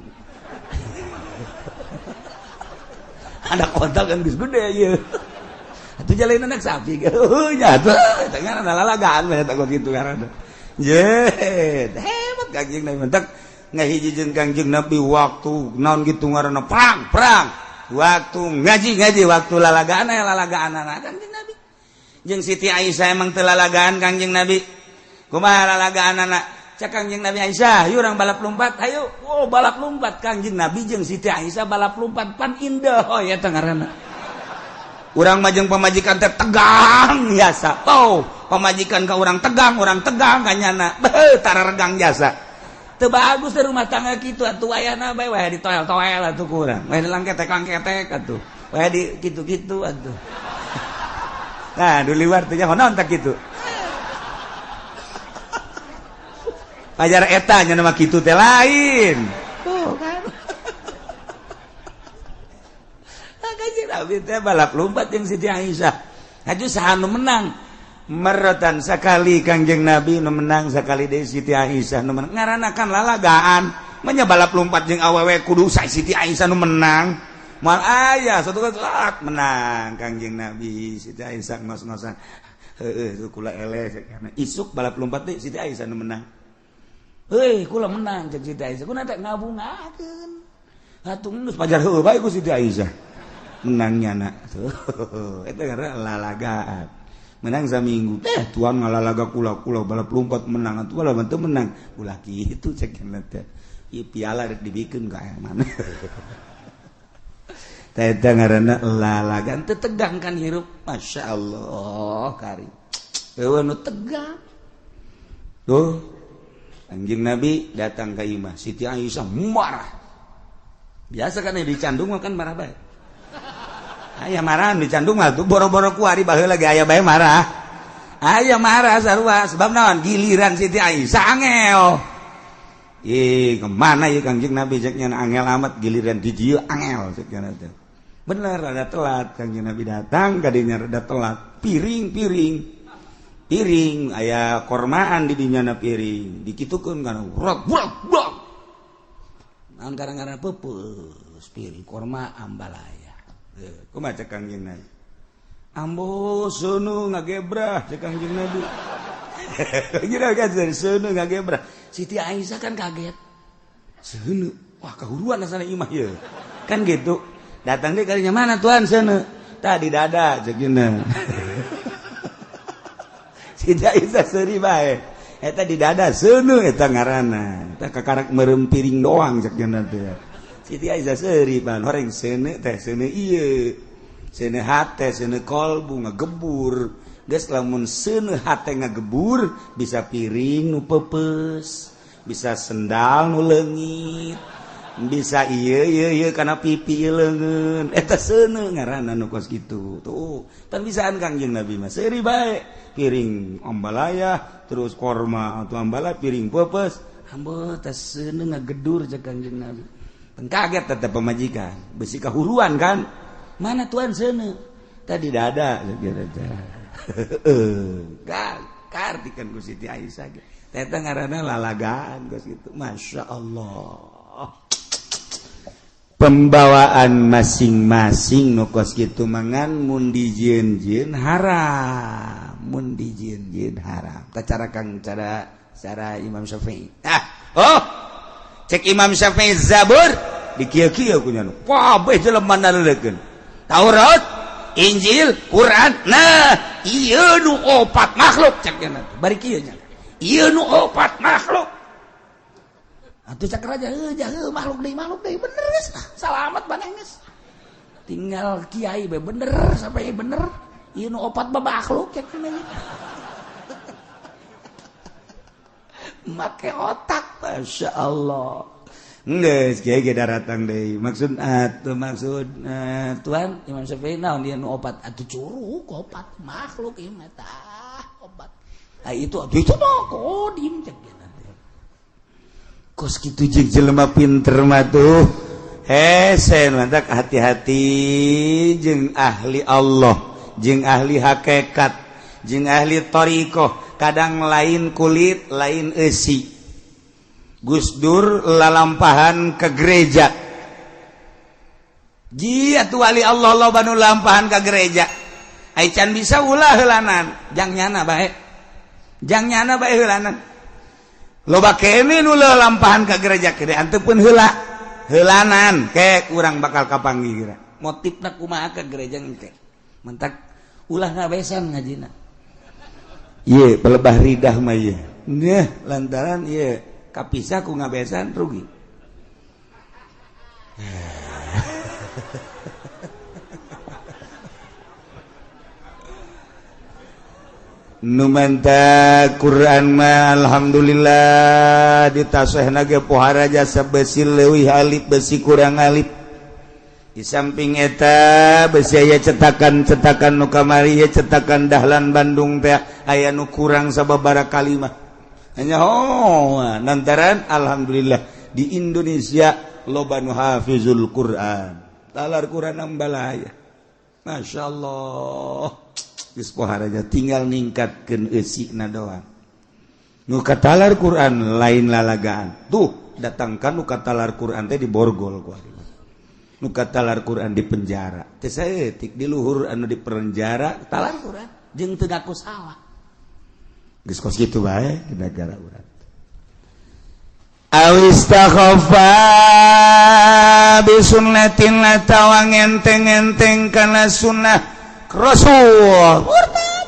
Anak onta kan geus gede ieu. Atuh jalain anak sapi. Heuh nya atuh, eta ngaranna lalagaan bae eta kitu ngaranna. Ye, hebat Kangjeng Nabi mentak ngahiji jeung Kangjeng Nabi waktu naon kitu ngaranna perang, perang. Waktu ngaji-ngaji, waktu lalagaan aya lalagaanana Kangjeng Nabi. Jeung Siti Aisyah emang teu lalagaan Kangjeng Nabi. Kumaha lalagaanana? Cak Kangjeng Nabi Aisyah, yuk urang balap lompat, ayo. Oh, balap lompat Kangjeng Nabi jeung Siti Aisyah balap lompat pan indah oh ya teh ngaranna. Urang mah jeung pamajikan teh tegang biasa. Oh, pamajikan ka urang tegang kanyana. Beuh, tara regang jasa. Teu bagus teh rumah tangga kitu atuh ayana bae wae ditoel-toel atuh ku urang. Wae dilangketek-langketek atuh. Wae di kitu-kitu atuh. Nah, di luar teh nyaho naon tah kitu. Pajar eta nya nama kitu teh lain. Tuh kan. Kanjeng Nabi teh balap lompat jeung Siti Aisyah. Haju saha nu menang? Marratan sakali Kangjeng Nabi nu menang, sakali deui Siti Aisyah nu menang. Ngaranna kan lalagaan. Manya balap lompat jeung awewe kudu Siti Aisyah nu menang. Moal aya satu kali menang Kangjeng Nabi, Siti Aisyah ngos-ngosan. Heeh, kula eleh karena isuk balap lompat deui Siti Aisyah nu menang. Heuy, kula menang cek Siti Aisyah. Kuna teh ngabungakeun. Atuh geus pajar heueuh bae ku Siti Aisyah. Menangnya na. Tuh, eta karena lalagaan. Menang saminggu. Teh tuan ngalalaga kula-kula balap lompat menang atuh lah teu menang. Ulah kitu cek teh. Ieu piala rek dibikeun ka aya mana. Teh eta ngaranna lalagaan teu tegang kan hirup. Masya Allah kari. Eueuh nu tegang. Tuh Anjing Nabi datang ke imah, Siti Aisyah marah. Biasa kan di candung mah kan marah bae. Aya marah di candung mah tuh boro-boro kuari baheula lagi aya bae marah. Aya marah sarua sebab naon giliran Siti Aisyah angel. Ih, kemana ya Kangjeng Nabi ceknya angel amat giliran di dieu angel ceknya teh. Bener rada telat Kangjeng Nabi datang kadinya rada telat. Piring-piring piring aya kormaan di dinya na piring dikitukeun kana rok brok brok naon karang-karang peupeus piring korma ambalaya. Kumaha cek Kangjeng Nabi? Ambo seuneu ngagebrah cek Kangjeng Nabi. Kira kan seuneu ngagebrah. Siti Aisyah kan kaget. Seuneu, wah kahuruan asana imah ieu. Kan gitu. Datang deui kalinya mana tuan seuneu? Tadi dada cek nya. Siti Aisyah seuri bae. Eta di dada seuneu eta ngaranna. Eta kakarak meureum piring doang cek nya teh. Siti Aisyah seuri pan horeng seuneu teh seuneu ieu. Seuneu hate, seuneu kolbu ngagebur. Geus lamun seuneu hate ngagebur bisa piring nu peupeus, bisa sendal nu leungit, bisa ieu ieu ieu kana pipi ieu leungeun. Eta seuneu ngaranna nu kos kitu. Tuh, tan bisaan Kangjeng Nabi mah seuri bae. Piring ambalaya terus korma atau ambala piring peupeus. Ambo teh seuneu ngagedur cek Kangjeng Nabi. Teng kaget tetep pemajikan, besi kahuruan kan. Mana tuan seuneu? Tadi dada gitu teh. Heeh, kartikan ku Siti Aisyah ge. Eta ngaranna lalagaan kos kitu. Masya Allah. Pembawaan masing-masing nu kos kitu mangan mun dijieun-jieun haram, mun dijieun-jieun haram. Tah cara Kang cara cara Imam Syafi'i. Ah, oh. Cek Imam Syafi'i Zabur dikieu-kieu ku nya. Kabeh jelema naleukeun. Taurat, Injil, Quran. Nah, ieu nu opat makhluk cek nya. Bari kieu nya. Ieu nu opat makhluk. Atuh cek raja, heuh heuh makhluk deui bener geus lah. Salamat maneh geus. Tinggal kiai be bener sampai bener. Ieu nu opat mah makhluk cek nya. Make otak, Masya Allah. Geus kiai ge daratang deui. Maksud atuh maksud tuan Imam Syafi'i naon dia nu opat atuh curug opat makhluk ieu mah tah opat. Ah itu atuh itu mah kodim cek nya. Kos kitu jeung jelema pinter mah tuh. Hese mantak hati-hati jeung ahli Allah, jeung ahli hakikat, jeung ahli thariqah, kadang lain kulit, lain eusi. Gus Dur lalampahan ke gereja. Jia tuh wali Allah loba nu lampahan ke gereja. Ai can bisa ulah heulanan, jang nyana bae. Jang nyana bae heulanan. Loba kene nu lampahan ke gereja kene antepun heula. Heulanan ke kurang bakal kapanggih kira. Motifna kumaha ke gereja engke. Mentak ulah ngabesan ngajina. Ye pelebah ridah mah ye. Neh lantaran ye kapisah ku ngabesan rugi. Nu menta Quran mah alhamdulillah ditasehna ge pohara jasa besi leuwih alif besi kurang alif. Di samping eta besi aya cetakan-cetakan nu kamari ye cetakan Dahlan Bandung teh aya nu kurang sababaraha kalimah. Hanya oh lantaran alhamdulillah di Indonesia loba nu hafizul Quran. Talar Quran ambalaya. Masya Allah. Geus poharanya tinggal ningkatkeun eusina doang. Nu katalar Quran lain lalagaan. Tuh datangkan nu katalar Quran teh di borgol ku ari. Nu katalar Quran di penjara. Teh saeutik di luhur anu di penjara talar Quran jeung teu ngaku salah. Geus kos kitu bae di negara urang. Awistakhofa bisunnatin atawa ngenteng-enteng kana sunnah Rasul. Murtad.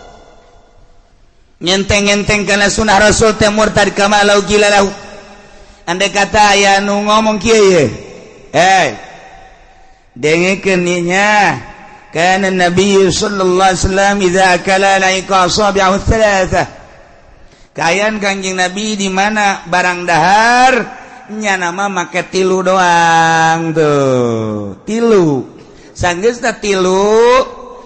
Ngenteng-enteng kana sunnah Rasul teh murtad kama lau qila lahu. Andai kata aya nu ngomong kieu ye. Eh. Dengekeun nya. Kana Nabi sallallahu alaihi wasallam idza akala laika asabi'ahu thalatha. Kayan Kangjeng Nabi di mana barang dahar nya nama make tilu doang tuh. Tilu. Sanggeusna tilu,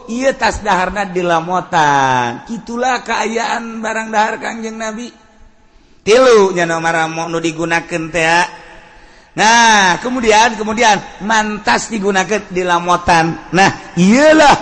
ieu tas daharna dilamotan. Kitulah keayaan barang dahar Kangjeng Nabi. Tilu nya nama nu digunakeun teh. Nah, kemudian mantas digunakeun dilamotan. Nah, iyalah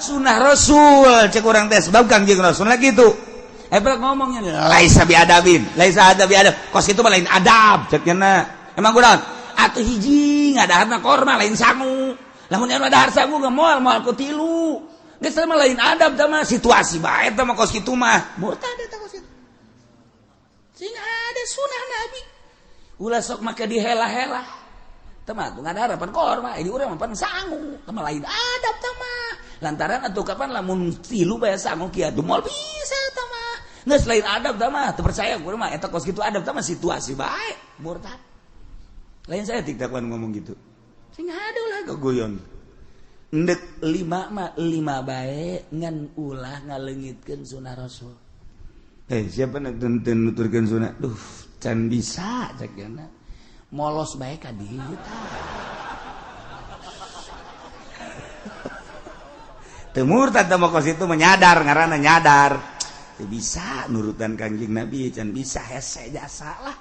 sunah Rasul cek urang teh sebab Kangjeng Rasul lah gitu. Ngomongnya laisa bi adabin, laisa adab bi adab. Kos itu mah lain adab cek nya. Emang kurang atuh hiji ngadaharna korma lain sangu. Lamun anu dahar sangu ge moal moal ku tilu. Geus mah lain adab tah mah situasi bae tah mah kos kitu mah. Murtad eta kos kitu. Sing ada sunah Nabi. Ulah sok make dihela-hela. Tah mah tuh ngadahar pan korma, ini urang mah pan sangu. Tah mah lain adab tah mah. Lantaran atuh kapan lamun tilu bae sangu kieu atuh moal bisa tah mah. Nggak selain adab mah, terpercaya gue mah eta kos gitu adab mah situasi baik murtad. Lain saya tiktakan ngomong gitu. Sing ada lah gogoyon. Ndek lima mah lima bae ngan ulah ngaleungitkeun sunah Rasul. Siapa nak tenten nuturkeun sunah? Duh, can bisa cek nya. Molos bae ka dieu tah. Teu murtad teh mah kos itu menyadar ngaranna nyadar. Bisa nurutan Kangjeng Nabi can bisa hese jasa lah.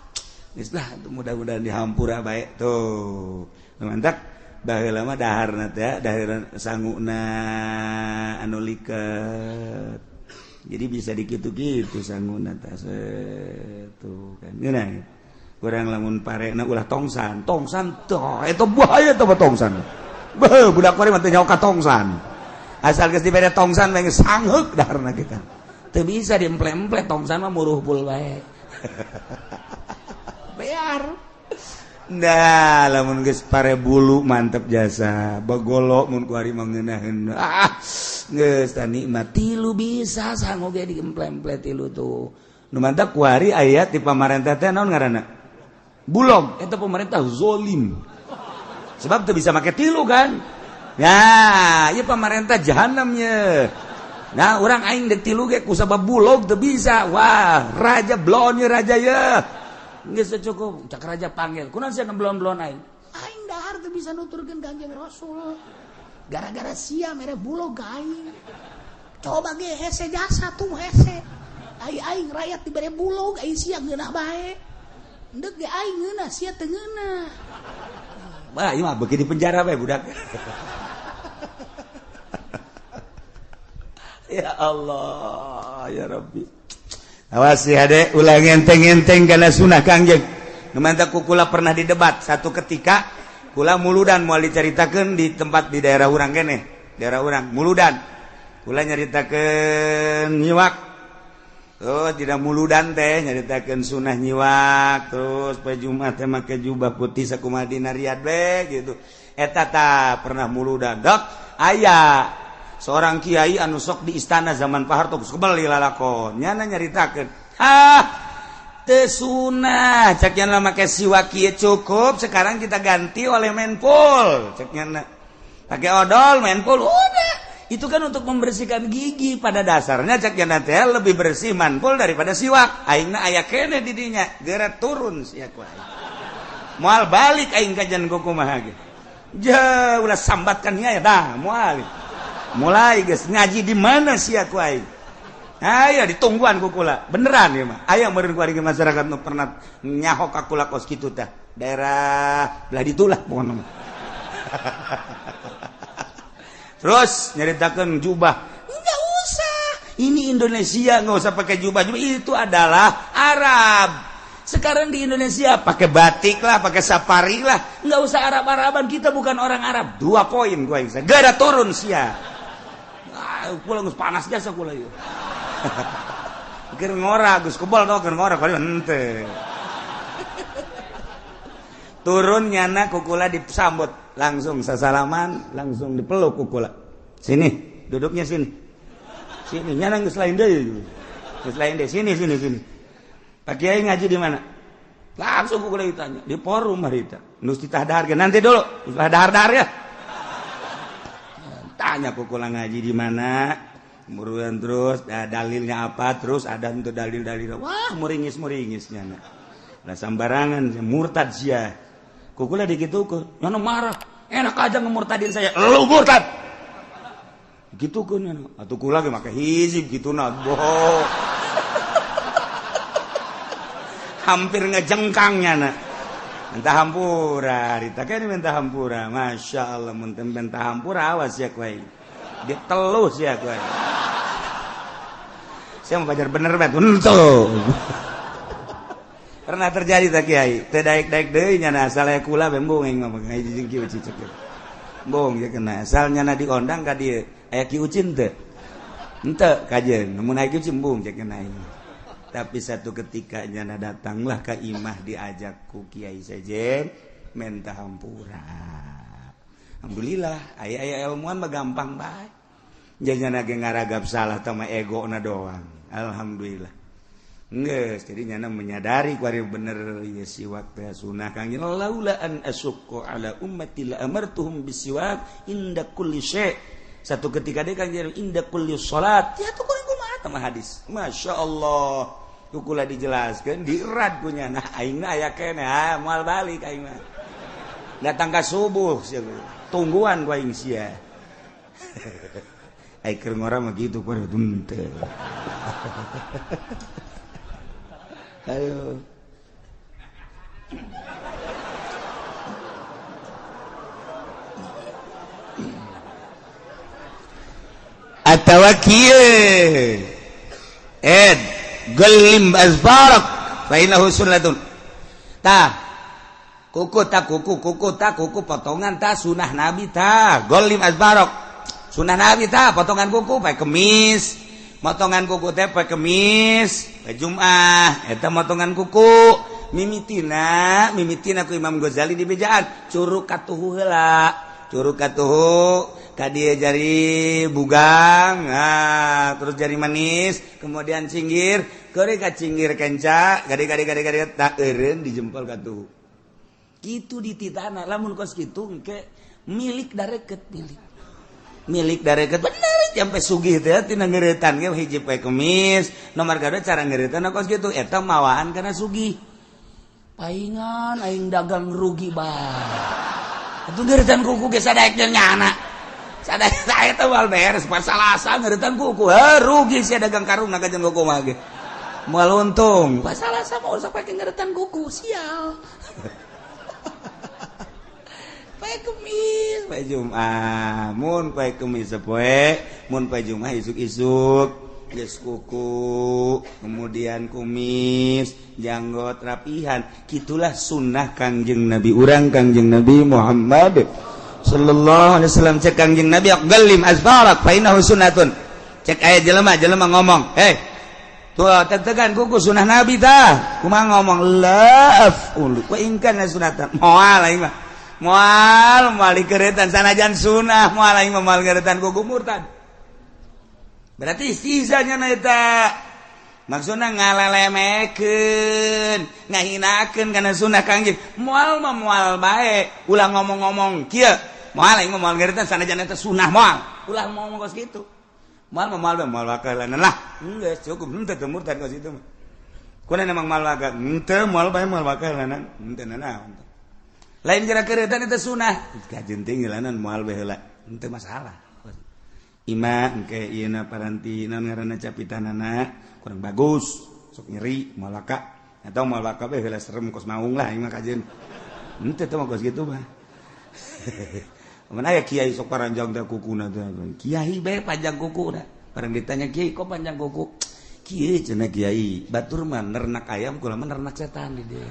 Geus lah mudah-mudahan dihampura bae tuh. Mantap baheula mah daharna teh dahar sanguna anu liket. Jadi bisa dikitu-kitu sanguna teh tuh kan. Ngeunah. Urang lamun parena ulah tongsan, tongsan tuh eta bahaya teh tongsan. Beuh budak kuari mah teu nyaho ka tongsan. Asal geus dibere tongsan bae geus sangheuk daharna kita. Teu bisa diemple-emple tongsan mah muruh pul bae. Bear. Nah, lamun geus pare bulu mantep jasa. Bagolo mun ku ari mah ngeunaheun. Ah, geus tah nikmat tilu bisa sangu ge diemple-emple tilu tuh. Nu mantap ku ari aya di pamarentah teh naon ngaranna? Bulog, eta pemerintah zolim. Sebab teu bisa make tilu kan. Ya, ieu pamarentah jahanam ye. Nah, orang aing dek tilu ge ku sabab bulog teu bisa. Wah, raja blon ye raja ye. Geus cukup, cak raja panggil. Kunaon sia ngeblon-blon aing? Aing dahar teu bisa nuturkeun Kangjeng Rasul. Gara-gara sia mere bulog ka aing. Coba ge hese jasa tuh hese. Ai aing rakyat dibere bulog, ai sia ngeunah bae. Endek ge aing ngeunah, sia teu ngeunah. Wah, ieu mah beuki di penjara bae budak. Ya Allah, ya Rabbi. Awas ya dek, ulah ngenteng-ngenteng kana sunah Kangjeng. Nu mantap ku kula pernah didebat satu ketika kula muludan moal dicaritakeun di tempat di daerah urang keneh, daerah urang muludan. Kula nyaritakeun nyiwak. Oh, tidak muludan teh nyaritakeun sunah nyiwak, terus poe Jumat teh make jubah putih sakumaha dina Riyadh we gitu. Eta tah pernah muludan. Dok, aya seorang kiai anu sok di istana zaman Pak Harto geus kebel lalakon nyana nyaritakeun ah teu sunah cek nya make siwak kieu cukup sekarang kita ganti oleh menpul cek nya pakai odol menpul udah itu kan untuk membersihkan gigi pada dasarnya cek nya teh lebih bersih manpul daripada siwak aingna aya keneh di dinya geura turun sia ku aing moal balik aing kajian kumaha ge ja ulah sambatkan nya ya dah moal mulai guys ngaji di mana sih aku aing Ayo ditungguan ku kula beneran ya mah aya meureun ku ari masyarakat nu pernah nyaho ka kula kos kitu tah daerah belah ditulah pokona mah. Terus nyaritakeun jubah enggak usah Ini Indonesia nggak usah pakai jubah, jubah itu adalah Arab. Sekarang di Indonesia pakai batik lah, pakai safari lah, nggak usah Arab-Araban, kita bukan orang Arab. 2 poin gua yang gak ada turun sia. Ah, pulang geus panas jasa kula ieu. Keur ngora geus kebal tau keur ngora kali henteu. Turun nyana kukula disambut langsung sasalaman, langsung dipeluk kukula. Sini, duduknya sini. Sini nyana geus lain deui. Geus lain deui, sini sini sini. Pak Kiai ngaji di mana? Langsung kukula ditanya, di forum harita. Nus ditah dahar nanti dulu, ulah dahar-dahar ya. Tanya kukula ngaji di mana? Kemudian terus dalilnya apa? Terus ada untuk dalil-dalil. Wah, muringis-muringis nyana. Lah sambarangan murtad sia. Kukula digitukeun. Nyana marah. Enak aja ngemurtadin saya. Lu murtad. Gitukeun nyana. Atuh kula ge make hizib gitu na. Bohong. Hampir ngejengkang nyana. Minta hampura, ditakeun minta hampura. Masya Allah mun teu minta hampura awas ya kuai. Ditelus ya kuai. Saya mau pajar bener bet. Henteu. Pernah terjadi tak Kiai? Teu daek-daek deui nyana asal aya kula bembung aing mah ngaji jeung Ki Uci cek. Bong ya kena asal nyana diondang ka dieu. Aya Ki Ucin teu? Henteu kajeun. Mun aya Ki Ucin embung cek kena aing. Tapi satu ketika nyana datanglah ka imah diajak ku Kiai Sejen minta hampura. Alhamdulillah aya-aya ilmuwan mah gampang bae. Nyana ge ngaragap salah teh mah egona doang. Alhamdulillah. Geus, jadi nyana menyadari kuari bener ieu siwak teh sunah Kang laula an asukku ala ummati la amartuhum bisiwak inda kulli syai. Satu ketika deui Kang inda kulli salat. Ya tuh kurang kumaha teh hadis. Masya Allah. Kukula dijelaskeun dirad ku nyana aing mah aya keneh ah moal balik aing mah. Datang ka subuh sia tungguan ku aing sia. Ai keur ngora mah kitu kuari henteu. Ayo. Atawa kieu ed gelim azfarak fa innahu sunnatun. Tah kuku ta kuku kuku ta kuku potongan ta sunah nabi ta gelim azfarak sunah nabi ta potongan kuku pae kemis. Motongan kuku teh poe Kemis, poe Jumat, eta motongan kuku. Mimitina, mimitina ku Imam Ghazali di bejaan, curug katuhu heula. Curug katuhu ka dieu jari bugang, nah, terus jari manis, kemudian cinggir, keuri ka cinggir kenca, gade-gade-gade-gade tak eureun di jempol katuhu. Kitu dititana, lamun kos kitu engke milik dareket milik. Milik dareket bener sampai sugih teh tina ngeuretan ge hiji poe Kemis nomor kadua cara ngeuretan kos kitu eta mawaan kana sugih paingan aing dagang rugi bae atuh ngeuretan kuku ge sadaek jeung nyana sadaek eta moal beres pasalasa ngeuretan kuku heuh rugi sia dagang karung na jeung kuku mah ge moal untung pasalasa mah usah pake ngeuretan kuku sial. Poe Kemis, poe Jumat, mun poe Kemis sapoe, mun poe Jumat isuk-isuk geus kuku, kemudian kumis, janggot rapihan. Kitulah sunnah Kangjeng Nabi urang Kangjeng Nabi Muhammad sallallahu alaihi wasallam. Cek Kangjeng Nabi aqallim azfarak fa innahu sunnatun. Cek aya jelema-jelema ngomong, "Hei, tuh tetegan kuku sunnah Nabi tah." Kumaha ngomong? La af'ulu wa in kana sunnatan. Moal aing mah. Moal moal dikeretan sanajan sunah moal aing mah moal ngeretan kuku murtad. Berarti sisanya na eta maksudna ngalelemekeun, ngahinakeun kana sunah Kangjeng. Moal mah moal bae, ulah ngomong-ngomong kieu. Moal aing mah moal ngeretan sanajan eta sunah moal. Ulah ngomong kos kitu. Moal mah moal bae moal wakalanan lah. Geus cukup henteu teu murtad kos kitu mah. Kuna memang moal waga, henteu moal bae moal wakalanan, henteu nanaon. Lain kira keretan itu sunah kajen tinggilanan moal bae heula henteu masalah. Ima engke ieuna paranti naon ngaranna capitanana kurang bagus sok nyeri moal waka atau moal waka bae heula serem kos maung lah aing mah kajen henteu teh mah kos kitu mah. Mun aya kiai sok paranjang teh kukuna teh kiai bae panjang kukuna. Barang ditanya, "Kiai, kok panjang kuku?" "Kieu," cenah, "Kiai, batur mah nernak ayam, kula mah nernak setan di dieu."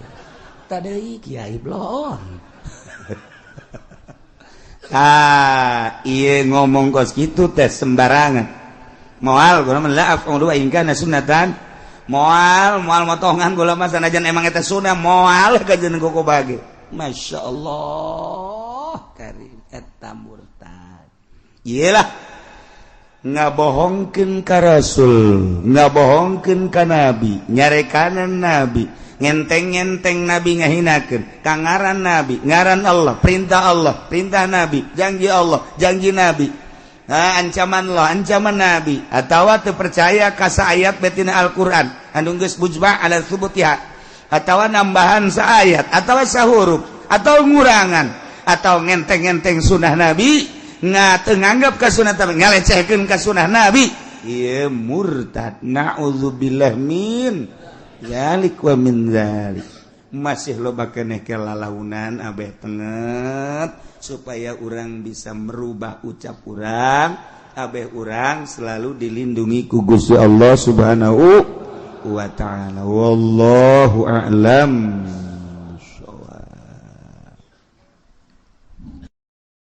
Tadi kiai bloon. Ah, iya, ngomong kos gitu teh sembarangan. Moal kula mah, la af'alu in kana sunnatan. Moal, moal motongan kula mah, sanajan emang eta sunnah, moal kajeun kuku bagi. Masya Allah karim, eta murtad. Iyalah, ngabohongkeun ka Rasul, ngabohongkeun ka Nabi, nyarekanan Nabi, ngenteng-ngenteng Nabi, ngahinakeun ka ngaran Nabi, ngaran Allah, perintah Allah, perintah Nabi, janji Allah, janji Nabi. Nah, ancaman Allah, ancaman Nabi, atau teu percaya ka ayat betina Al-Qur'an anu geus mujma' ala tsubutiha, atau nambahan saayat atau sahuruf atau ngurangan, atau ngenteng-ngenteng sunnah Nabi, nggak nganggap ka sunnah tapi ngalecehkeun ka sunnah Nabi, ieu murtad. Naudzubillah min dzalik wa min dzalik. Masih loba keneh ke lalaunan. Abeh tenget supaya orang bisa merubah ucap urang. Abeh urang selalu dilindungi ku Gusti Allah Subhanahu wa Ta'ala. Wallahu a'lam.